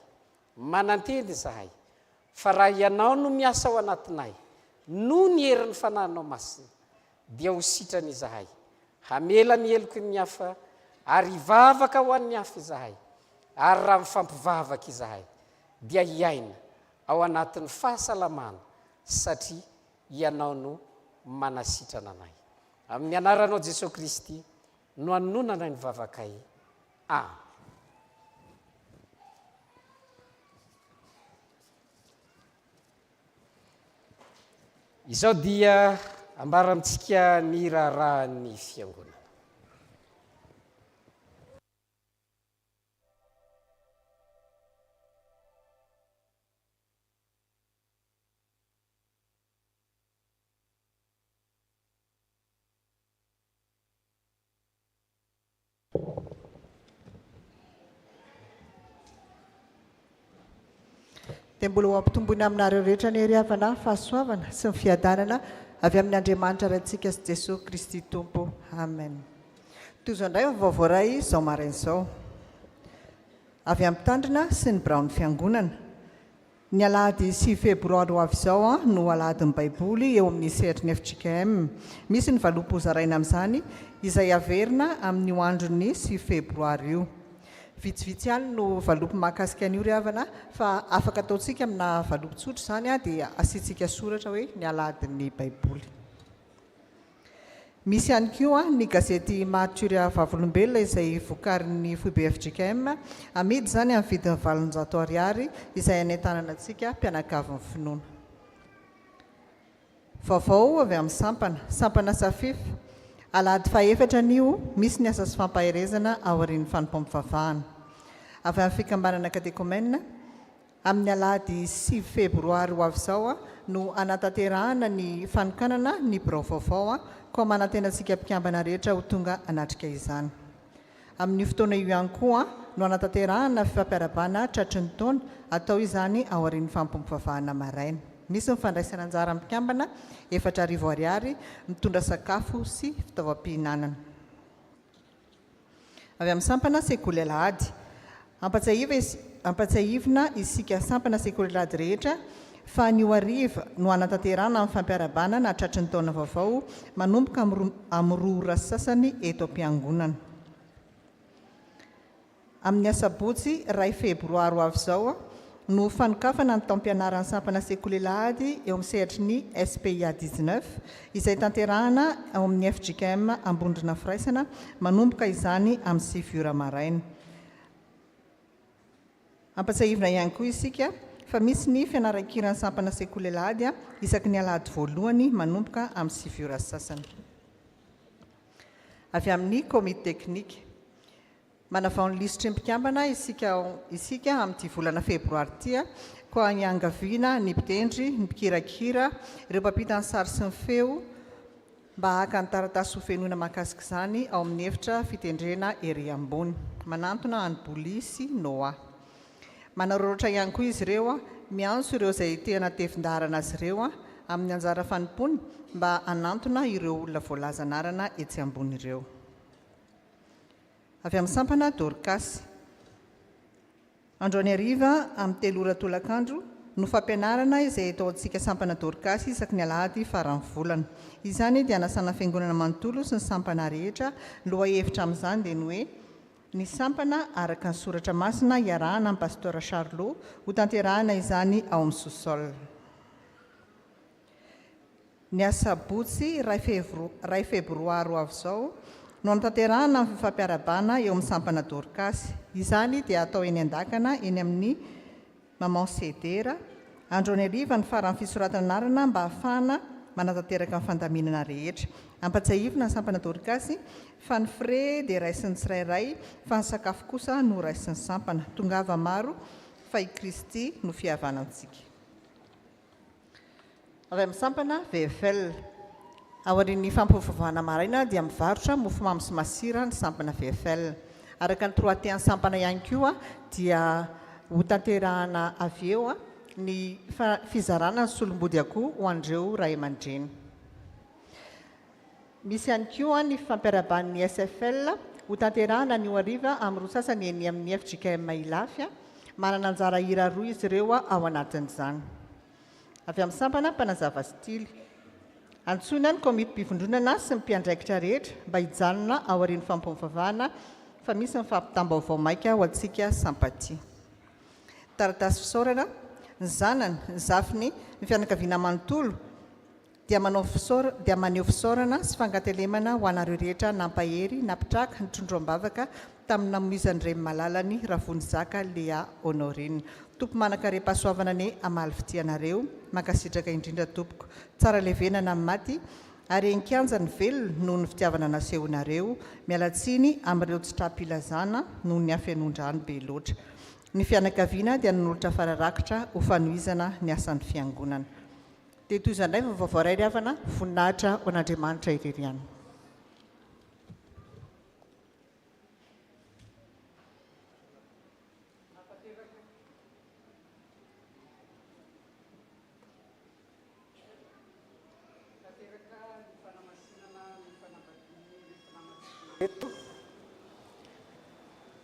manantena izahay fa raha Ianao no miasa ao anatinay noho ny herin'ny Fanahinao Masina dia ho sitrana izahay, hamela ny heloky ny hafa ary hivavaka ho an'ny hafa izahay ary raha mifampivavaka izahay dia hiaina ao anatin'ny fahasalamana satria Ianao no manasitrana anay. Amin'ny anaranao Jesoa Kristy no anononanay ny vavakay. Amen. Izao dia ambara amintsika ny raharahan'ny Fiangonana. Dia mbola ho ampitomboina aminareo rehetra ny hery havana, fahasoavana sy ny fiadanana avy amin' Andriamanitra Raintsika sy Jesoa Kristy Tompo. Amen. Tohizo indray ny vaovao voaray izao maraina izao. Avy amin'ny Mpitandrina sy ny biraon'ny Fiangonana. Ny alahady sivy febroary ho avy izao no alahadin'ny Baiboly eo amin'ny sehatry ny fjkm. Misy ny valopy hozaraina amin'izany izay haverina amin'io andron'ny sivy febroary io. Vitsivitsy ihany no valopy mahakasika an'io ry havana fa afaka ataontsika amina valopy tsotra izany dia asiantsika soratra hoe ny alahadin'ny Baiboly. Misy ihany koa ny gazety Marturia Vavolombelona izay vokarin'ny foibe fjkm. Amidy izany amin'ny vidiny 800 ariary izay hanentanana antsika mpianakavin'ny finoana. Vaovao avy amin'ny sampana. Sampana Safif. Alahady fahaefatra anio, misy ny asa sy fampaherezana aorian'ny fanompoam-pivavahana. Avy amin'ny fikambanana Katekomena. Amin'ny alahady sivy febroary ho avy izao no hanatanterahana ny fanokanana ny birao vaovao, koa manantena antsika mpikambana rehetra ho tonga hanatrika izany. Amin'io fotoana io ihany koa no hanatanterahana fifampiarahabana tratry ny taona, atao izany aorian'ny fanompoam-pivavahana maraina. Misy ny fandraisana anjara amin'ny mpikambana, 4000 ariary, mitondra sakafo sy fitaovam-pihinanana. Avy amin'ny sampana Sekoly Alahady. Ampatsiahivina isika sampana Sekoly Alahady rehetra fa anio hariva no hanatanterahana ny fampiarahabana na tratry ny taona vaovao manomboka amin'ny roa ora sy sasany eto am-piangonana. Amin'ny asabotsy iray febroary ho avy izao no fanokafana ny taom-pianaran'ny sampana Sekoly Alahady eo amin'ny sehatry ny SPIA 19 izay tanterahana ao amin'ny fjkm Ambondrona Firaisana manomboka izany amin'ny sivy ora maraina. Ampatsiahivina ihany koa isika fa misy ny fianaran-kiran'ny sampana Sekoly Alahady isaky ny alahady voalohany manomboka amin'ny sivy ora sy sasany. Avy amin'ny komity teknika. Manavao ny lisitry ny mpikambana isika isika amin'ity volana febroary ity koa iangaviana ny mpitendry, ny mpikirakira, ireo mpampita ny sary sy ny feo mba haka ny taratasy hofenoina mahakasika izany ao amin'ny efitra fitendrena ery ambony. Manantona an'i Boly sy Noah. Manararaotra ihany koa izy ireo miantso ireo izay te hanatevin-daharana azy ireo amin'ny anjara fanompoany mba hanantona ireo olona voalaza anarana etsy ambony ireo. Avy amin'ny sampana Dorcas. Androany hariva amin'ny telo ora tolakandro no fampianarana izay ataontsika sampana Dorcas isaky ny alahady faran'ny volana. Izany dia hanasana ny fiangonana manontolo sy ny sampana rehetra. Ny lohahevitra amin'izany dia ny hoe Ny sampana araka ny soratra masina iarahana amin'i Pasteur Charlot hotanterahina izany ao amin'ny sous-sol. Ny asabotsy iray iray febroary ho avy izao no hanatanterahana ny fifampiarahabana eo amin'ny sampana Dorcas. Izany dia hatao eny Andakana eny amin'ny Maman Sedera. Androany hariva ny faran'ny fisoratana anarana mba hahafahana manatanteraka ny fandaminana rehetra. Ampatsiahivina ny sampana Dorcas fa ny frais dia raisin'ny tsirairay fa ny sakafo kosa no raisin'ny sampana. Tongava maro fa i Kristy no fihavanantsika. Avy amin'ny sampana VFL. Aorian'ny fampivavahana maraina dia mivarotra mofomamy sy masira ny sampana VFL. Araka ny torohatehan'ny sampana ihany koa dia hotanterahana avy eo ny fizarana ny solombody akoho ho an'ireo ray aman-dreny. Misy ihany koa ny fifampiarahaban'ny SFL hotanterahana anio hariva amin'ny roa sasany eny amin'ny fjkm Ilafy. Manana anjara hira roa izy ireo ao anatin'izany. Avy amin'ny sampana mpanazava stily. Antsoina ny komitim-pivondronana sy ny mpiandraikitra rehetra mba hijanona aorian'ny fampivavahana fa misy ny fampitam-baovao maika ho antsika sampatia. Taratasy fisaorana, ny zanany, ny zafiny, ny fianakaviana manontolo dia manao fisaor dia maneho fisaorana sy fangatelemana ho anareo rehetra nampahery, nampitraka, nitrondro am-bavaka tamin'ny namoizan'ny reny malalany Ravonizaka Léa Honorine. Tompo manan-karem-pahasoavana anie hamaly fitia anareo. Mankasitraka indrindra tompoko. Tsara levenana amin'ny maty ary en-kianja ny velona noho ny fitiavana nasehonareo. Miala tsiny amin'ireo tsy tra-pilazana noho ny hafenoan-drano be loatra. Ny fianakaviana dia nanolotra fara-rakitra ho fanohizana ny asan'ny fiangonana. Dia toy izany indray ny vaovao voaray ry havana, voninahitra ho an'Andriamanitra irery ihany.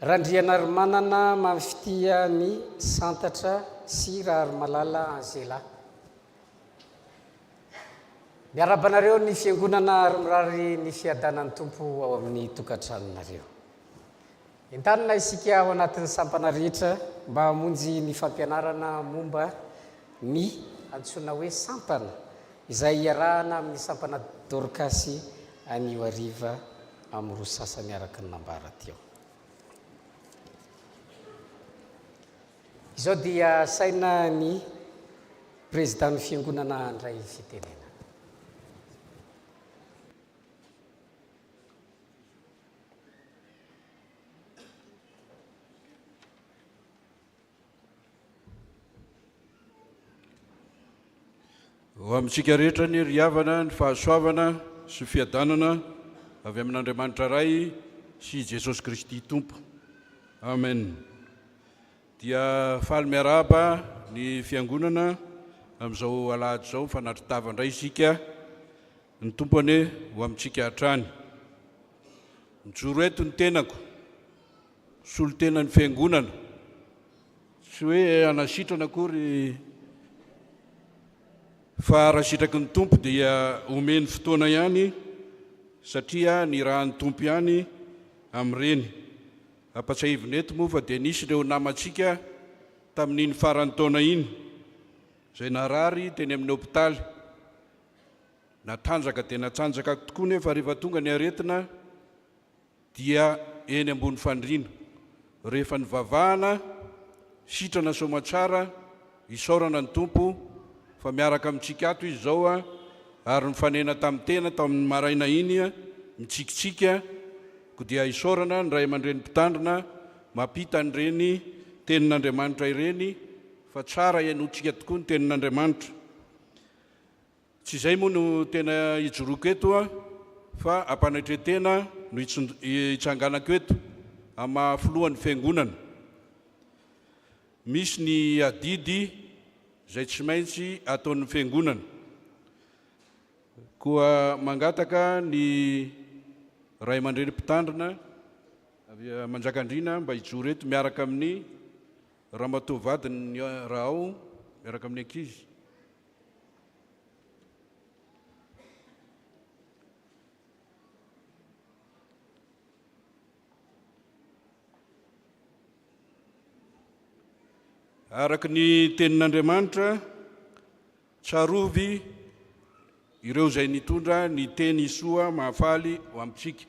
Randrianarimanana Mamifitia ny Santatra sy Raharimalala Angela. Miarahaba anareo ny Fiangonana ary mirary ny fiadanan'ny Tompo ao amin'ny tokantranonareo. Entanina isika ao anatin'ny sampana rehetra mba hamonjy ny fampianarana momba ny antsoina hoe sampana izay iarahana amin'ny sampana Dorkasy anio hariva amin'ny roa sasany araka ny nambara teo. Izao dia asaina ny Prezidan'ny Fiangonana handray fitenenana. Ho amintsika rehetra anie ry havana ny fahasoavana sy fiadanana avy amin'Andriamanitra Ray sy Jesosy Kristy Tompo. Amen. Dia faly miarahaba ny fiangonana amin'izao alahady izao mifanatri-tava indray isika. Ny Tompo anie ho amintsika hatrany. Mijoro eto ny tenako, solontenan'ny fiangonana. Tsy hoe hanasitrana akory fa raha sitraky ny Tompo dia omeny fotoana ihany satria nirahan'ny Tompo ihany amin'ireny. Ampatsiahivina eto moa fa dia nisy ireo namantsika tamin'iny faran'ny taona iny izay narary teny amin'ny hopitaly. Natanjaka dia natanjaka tokoa nefa rehefa tonga ny aretina dia eny ambony fandriana. Rehefa nivavahana, sitrana soamatsara, isaorana ny Tompo fa miaraka amintsika ato Izy izao ary nifanena tamin'ny tena tamin'ny maraina iny mitsikitsiky, koa dia isaorana ny ray aman-dreny mpitandrina mampita an'ireny tenin'Andriamanitra ireny fa tsara henointsika tokoa ny tenin'Andriamanitra. Tsy izay moa no tena ijoroako eto fa ampanetren-tena no itsanganako eto amin'ny maha filohan'ny fiangonana. Misy ny adidy izay tsy maintsy ataon'ny fiangonana. Koa mangataka ny ray aman-dreny mpitandrina avy Manjakandriana mba hijoro eto miaraka amin'ny ramatoa vadiny raha ao miaraka amin'ny ankizy. Araka ny tenin'Andriamanitra, tsarovy ireo izay nitondra ny teny soa mahafaly ho amintsika.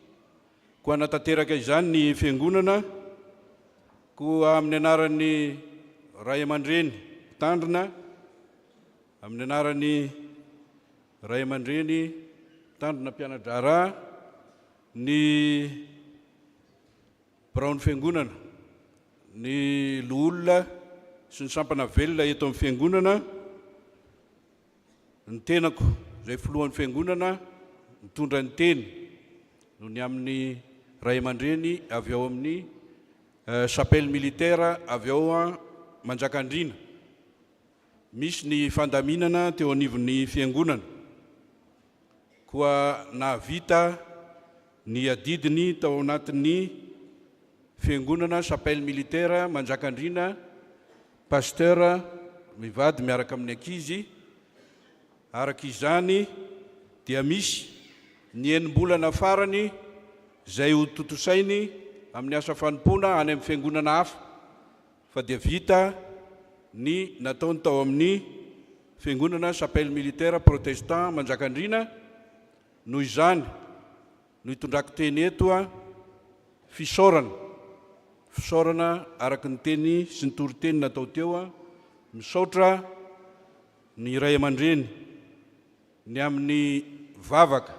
Koa hanatanteraka izany ny Fiangonana, koa amin'ny anaran'ny Ray aman-dreny mpitandrina, Amin'ny anaran'ny Ray aman-dreny mpitandrina mpiana-draharaha, ny biraon'ny Fiangonana, ny loholona sy ny sampana velona eto amin'ny Fiangonana, ny tenako izay filohan'ny Fiangonana mitondra ny teny noho ny amin'ny Ray aman-dreny avy ao amin'ny Chapelle Militaire avy ao Manjakandriana. Misy ny fandaminana teo anivon'ny Fiangonana, koa nahavita ny adidiny tao anatin'ny Fiangonana Chapelle Militaire Manjakandriana Pasteur mivady miaraka amin'ny ankizy. Araka izany dia misy ny enim-bolana farany izay ho tontosainy amin'ny asa fanompoana any amin'ny Fiangonana hafa. Fa dia vita ny nataony tao amin'ny Fiangonana Chapelle Militaire Protestant Manjakandriana, noho izany no itondrako teny eto a, fisaorana, fisaorana araka ny teny sy ny toriteny natao teo a, misaotra ny ray aman-dreny ny amin'ny vavaka,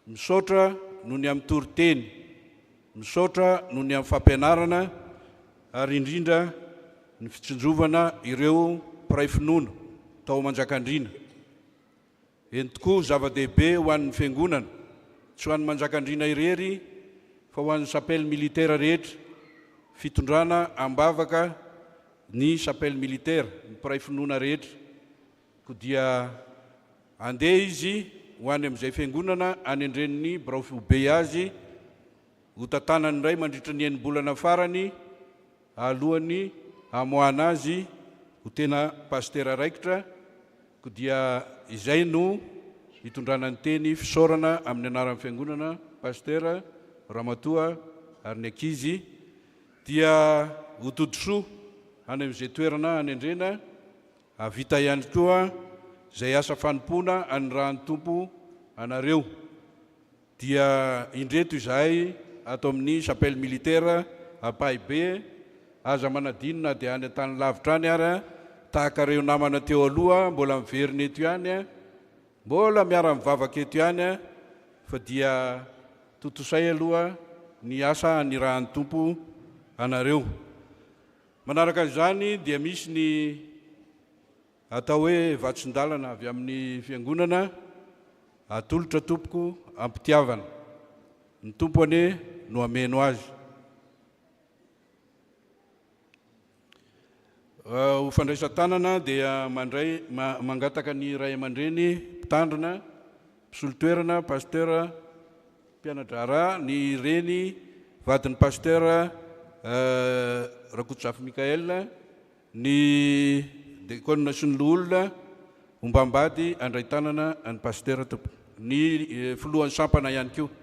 misaotra noho ny amin'ny toriteny, Misaotra noho ny amin'ny fampianarana ary indrindra ny fitsinjovana ireo mpiray finoana tao Manjakandriana. Eny tokoa, zava-dehibe ho an'ny Fiangonana, tsy ho an'i Manjakandriana irery fa ho an'ny Chapelle Militaire rehetra, fitondrana am-bavaka ny Chapelle Militaire, ny mpiray finoana rehetra. Koa dia andeha izy ho any amin'izay fiangonana anendren'ny birao foibe azy ho tantanany indray mandritra ny enim-bolana farany alohan'ny hamoahana azy ho tena pasitera raikitra. Koa dia izay no hitondrana ny teny fisaorana amin'ny anaran'ny fiangonana, pasitera, ramatoa ary ny ankizy dia ho todisoa any amin'izay toerana anendrena. Hahavita ihany koa izay asa fanompoana anirahan'ny Tompo anareo. Dia indreto izahay ato amin'ny Chapelle Militaire Ampahibe, aza manadino na dia any an-tany lavitra any ary, tahaka ireo namana teo aloha mbola miverina eto ihany, mbola miara-mivavaka eto ihany, fa dia tontosay aloha ny asa anirahan'ny Tompo anareo. Manaraka izany dia misy ny atao hoe vatsin-dalana avy amin'ny Fiangonana atolotra tompoko am-pitiavana. Ny Tompo anie no hameno azy. Ho fandraisan-tanana dia mandray mangataka ny ray aman-dreny mpitandrina, mpisolo toerana, pasteur, mpiana-draharaha, ny reny vadin'ny pasteur Rakotozafy Michaël, ny dekona sy ny loholona ombam-bady handray tanana an'ny pasteur tompoko, ny filohan'ny sampana ihany koa.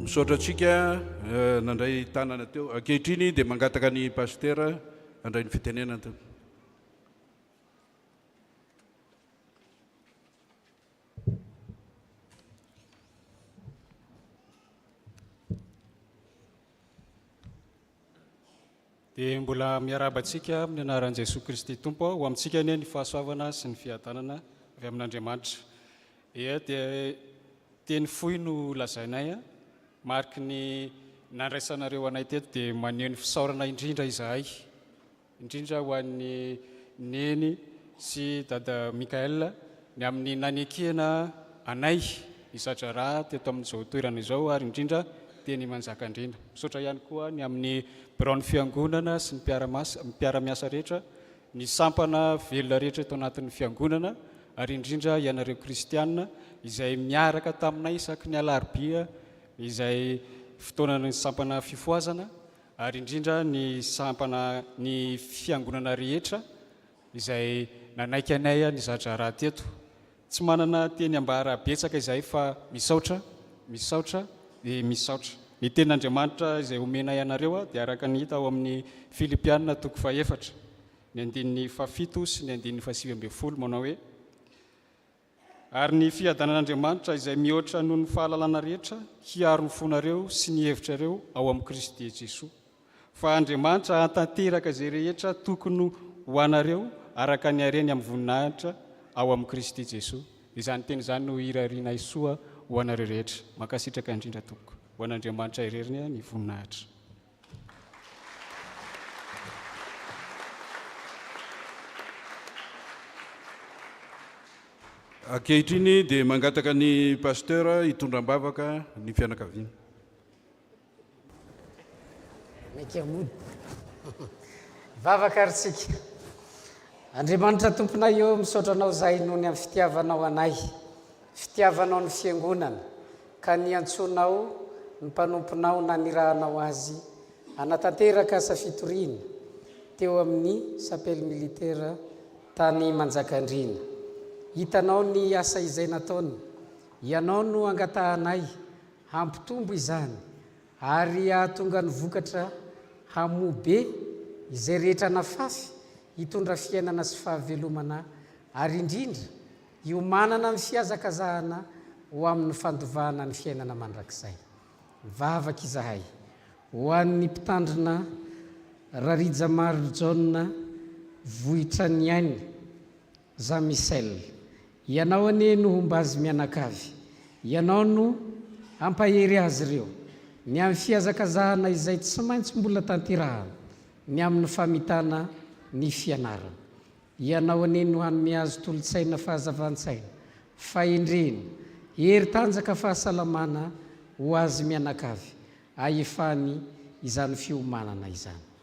Misaotra antsika nandray tanana teo. Ankehitriny dia mangataka ny Pasitera handray ny fitenenana. Dia mbola miarahaba antsika amin'ny anaran'i Jesoa Kristy Tompo aho. Ho amintsika anie ny fahasoavana sy ny fiadanana avy amin'Andriamanitra. Ea dia teny fohy no lazainay. Mariky ny nandraisanareo anay teto dia maneho ny fisaorana indrindra izahay. Indrindra ho an'i Neny sy Dada Michael ny amin'ny nanekena anay hizadraharaha teto amin'izao toerana izao ary indrindra teny Manjakandriana. Misaotra ihany koa ny amin'ny biraon'ny Fiangonana sy ny mpiara-miasa rehetra, ny sampana velona rehetra eto anatin'ny Fiangonana ary indrindra ianareo Kristiana izay miaraka taminay isaky ny alarobia izay fotoanan'ny sampana fifohazana ary indrindra ny sampana ny fiangonana rehetra izay nanaiky anay niza-draharaha teto. Tsy manana teny ambara betsaka izahay fa misaotra, misaotra dia misaotra. Ny tenin'Andriamanitra izay omenay anareo dia araka ny hita ao amin'ny Filipiana toko fahefatra, ny andininy fahafito sy ny andininy fahasivy ambinifolo manao hoe, Ary ny fiadanan'Andriamanitra izay mihoatra noho ny fahalalana rehetra hiaro ny fonareo sy ny hevitrareo ao amin'i Kristy Jesoa. Fa Andriamanitra hahatanteraka izay rehetra tokony ho anareo araka ny hareny amin'ny voninahitra ao amin'i Kristy Jesoa. Izany teny izany no irarianay soa ho anareo rehetra. Mankasitraka indrindra tompoko. Ho an'Andriamanitra irery ny voninahitra. Ankehitriny dia mangataka ny Pasteur hitondra am-bavaka ny fianakaviana. Maika mody. Hivavaka ary tsika. Andriamanitra Tomponay ô, misaotra Anao izahay noho ny amin'ny fitiavanao anay, fitiavanao ny Fiangonana, ka niantsoanao ny mpanomponao nanirahanao azy hanatanteraka asa fitoriana teo amin'ny Chapelle Militaire tany Manjakandriana. Hitanao ny asa izay nataony. Ianao no angatahanay hampitombo izany. Ary hahatonga ny vokatra hamoa be izay rehetra nafafy hitondra fiainana sy fahavelomana ary indrindra hiomanana amin'ny fihazakazahana ho amin'ny fandovana ny fiainana mandrakizay. Mivavaka izahay ho an'ny Mpitandrina Rarijamarojona Vohitraniaina Jean Michel. Ianao anie no homba azy mianakavy. Ianao no hampahery azy ireo. Ny amin'ny fihazakazahana izay tsy maintsy mbola tanterahana, ny amin'ny famitana ny fianarana. Ianao anie no hanome azy tolo-tsaina fahazavan-tsaina, fahendrena, hery tanjaka fahasalamana ho azy mianakavy ahefany izany fiomanana izany.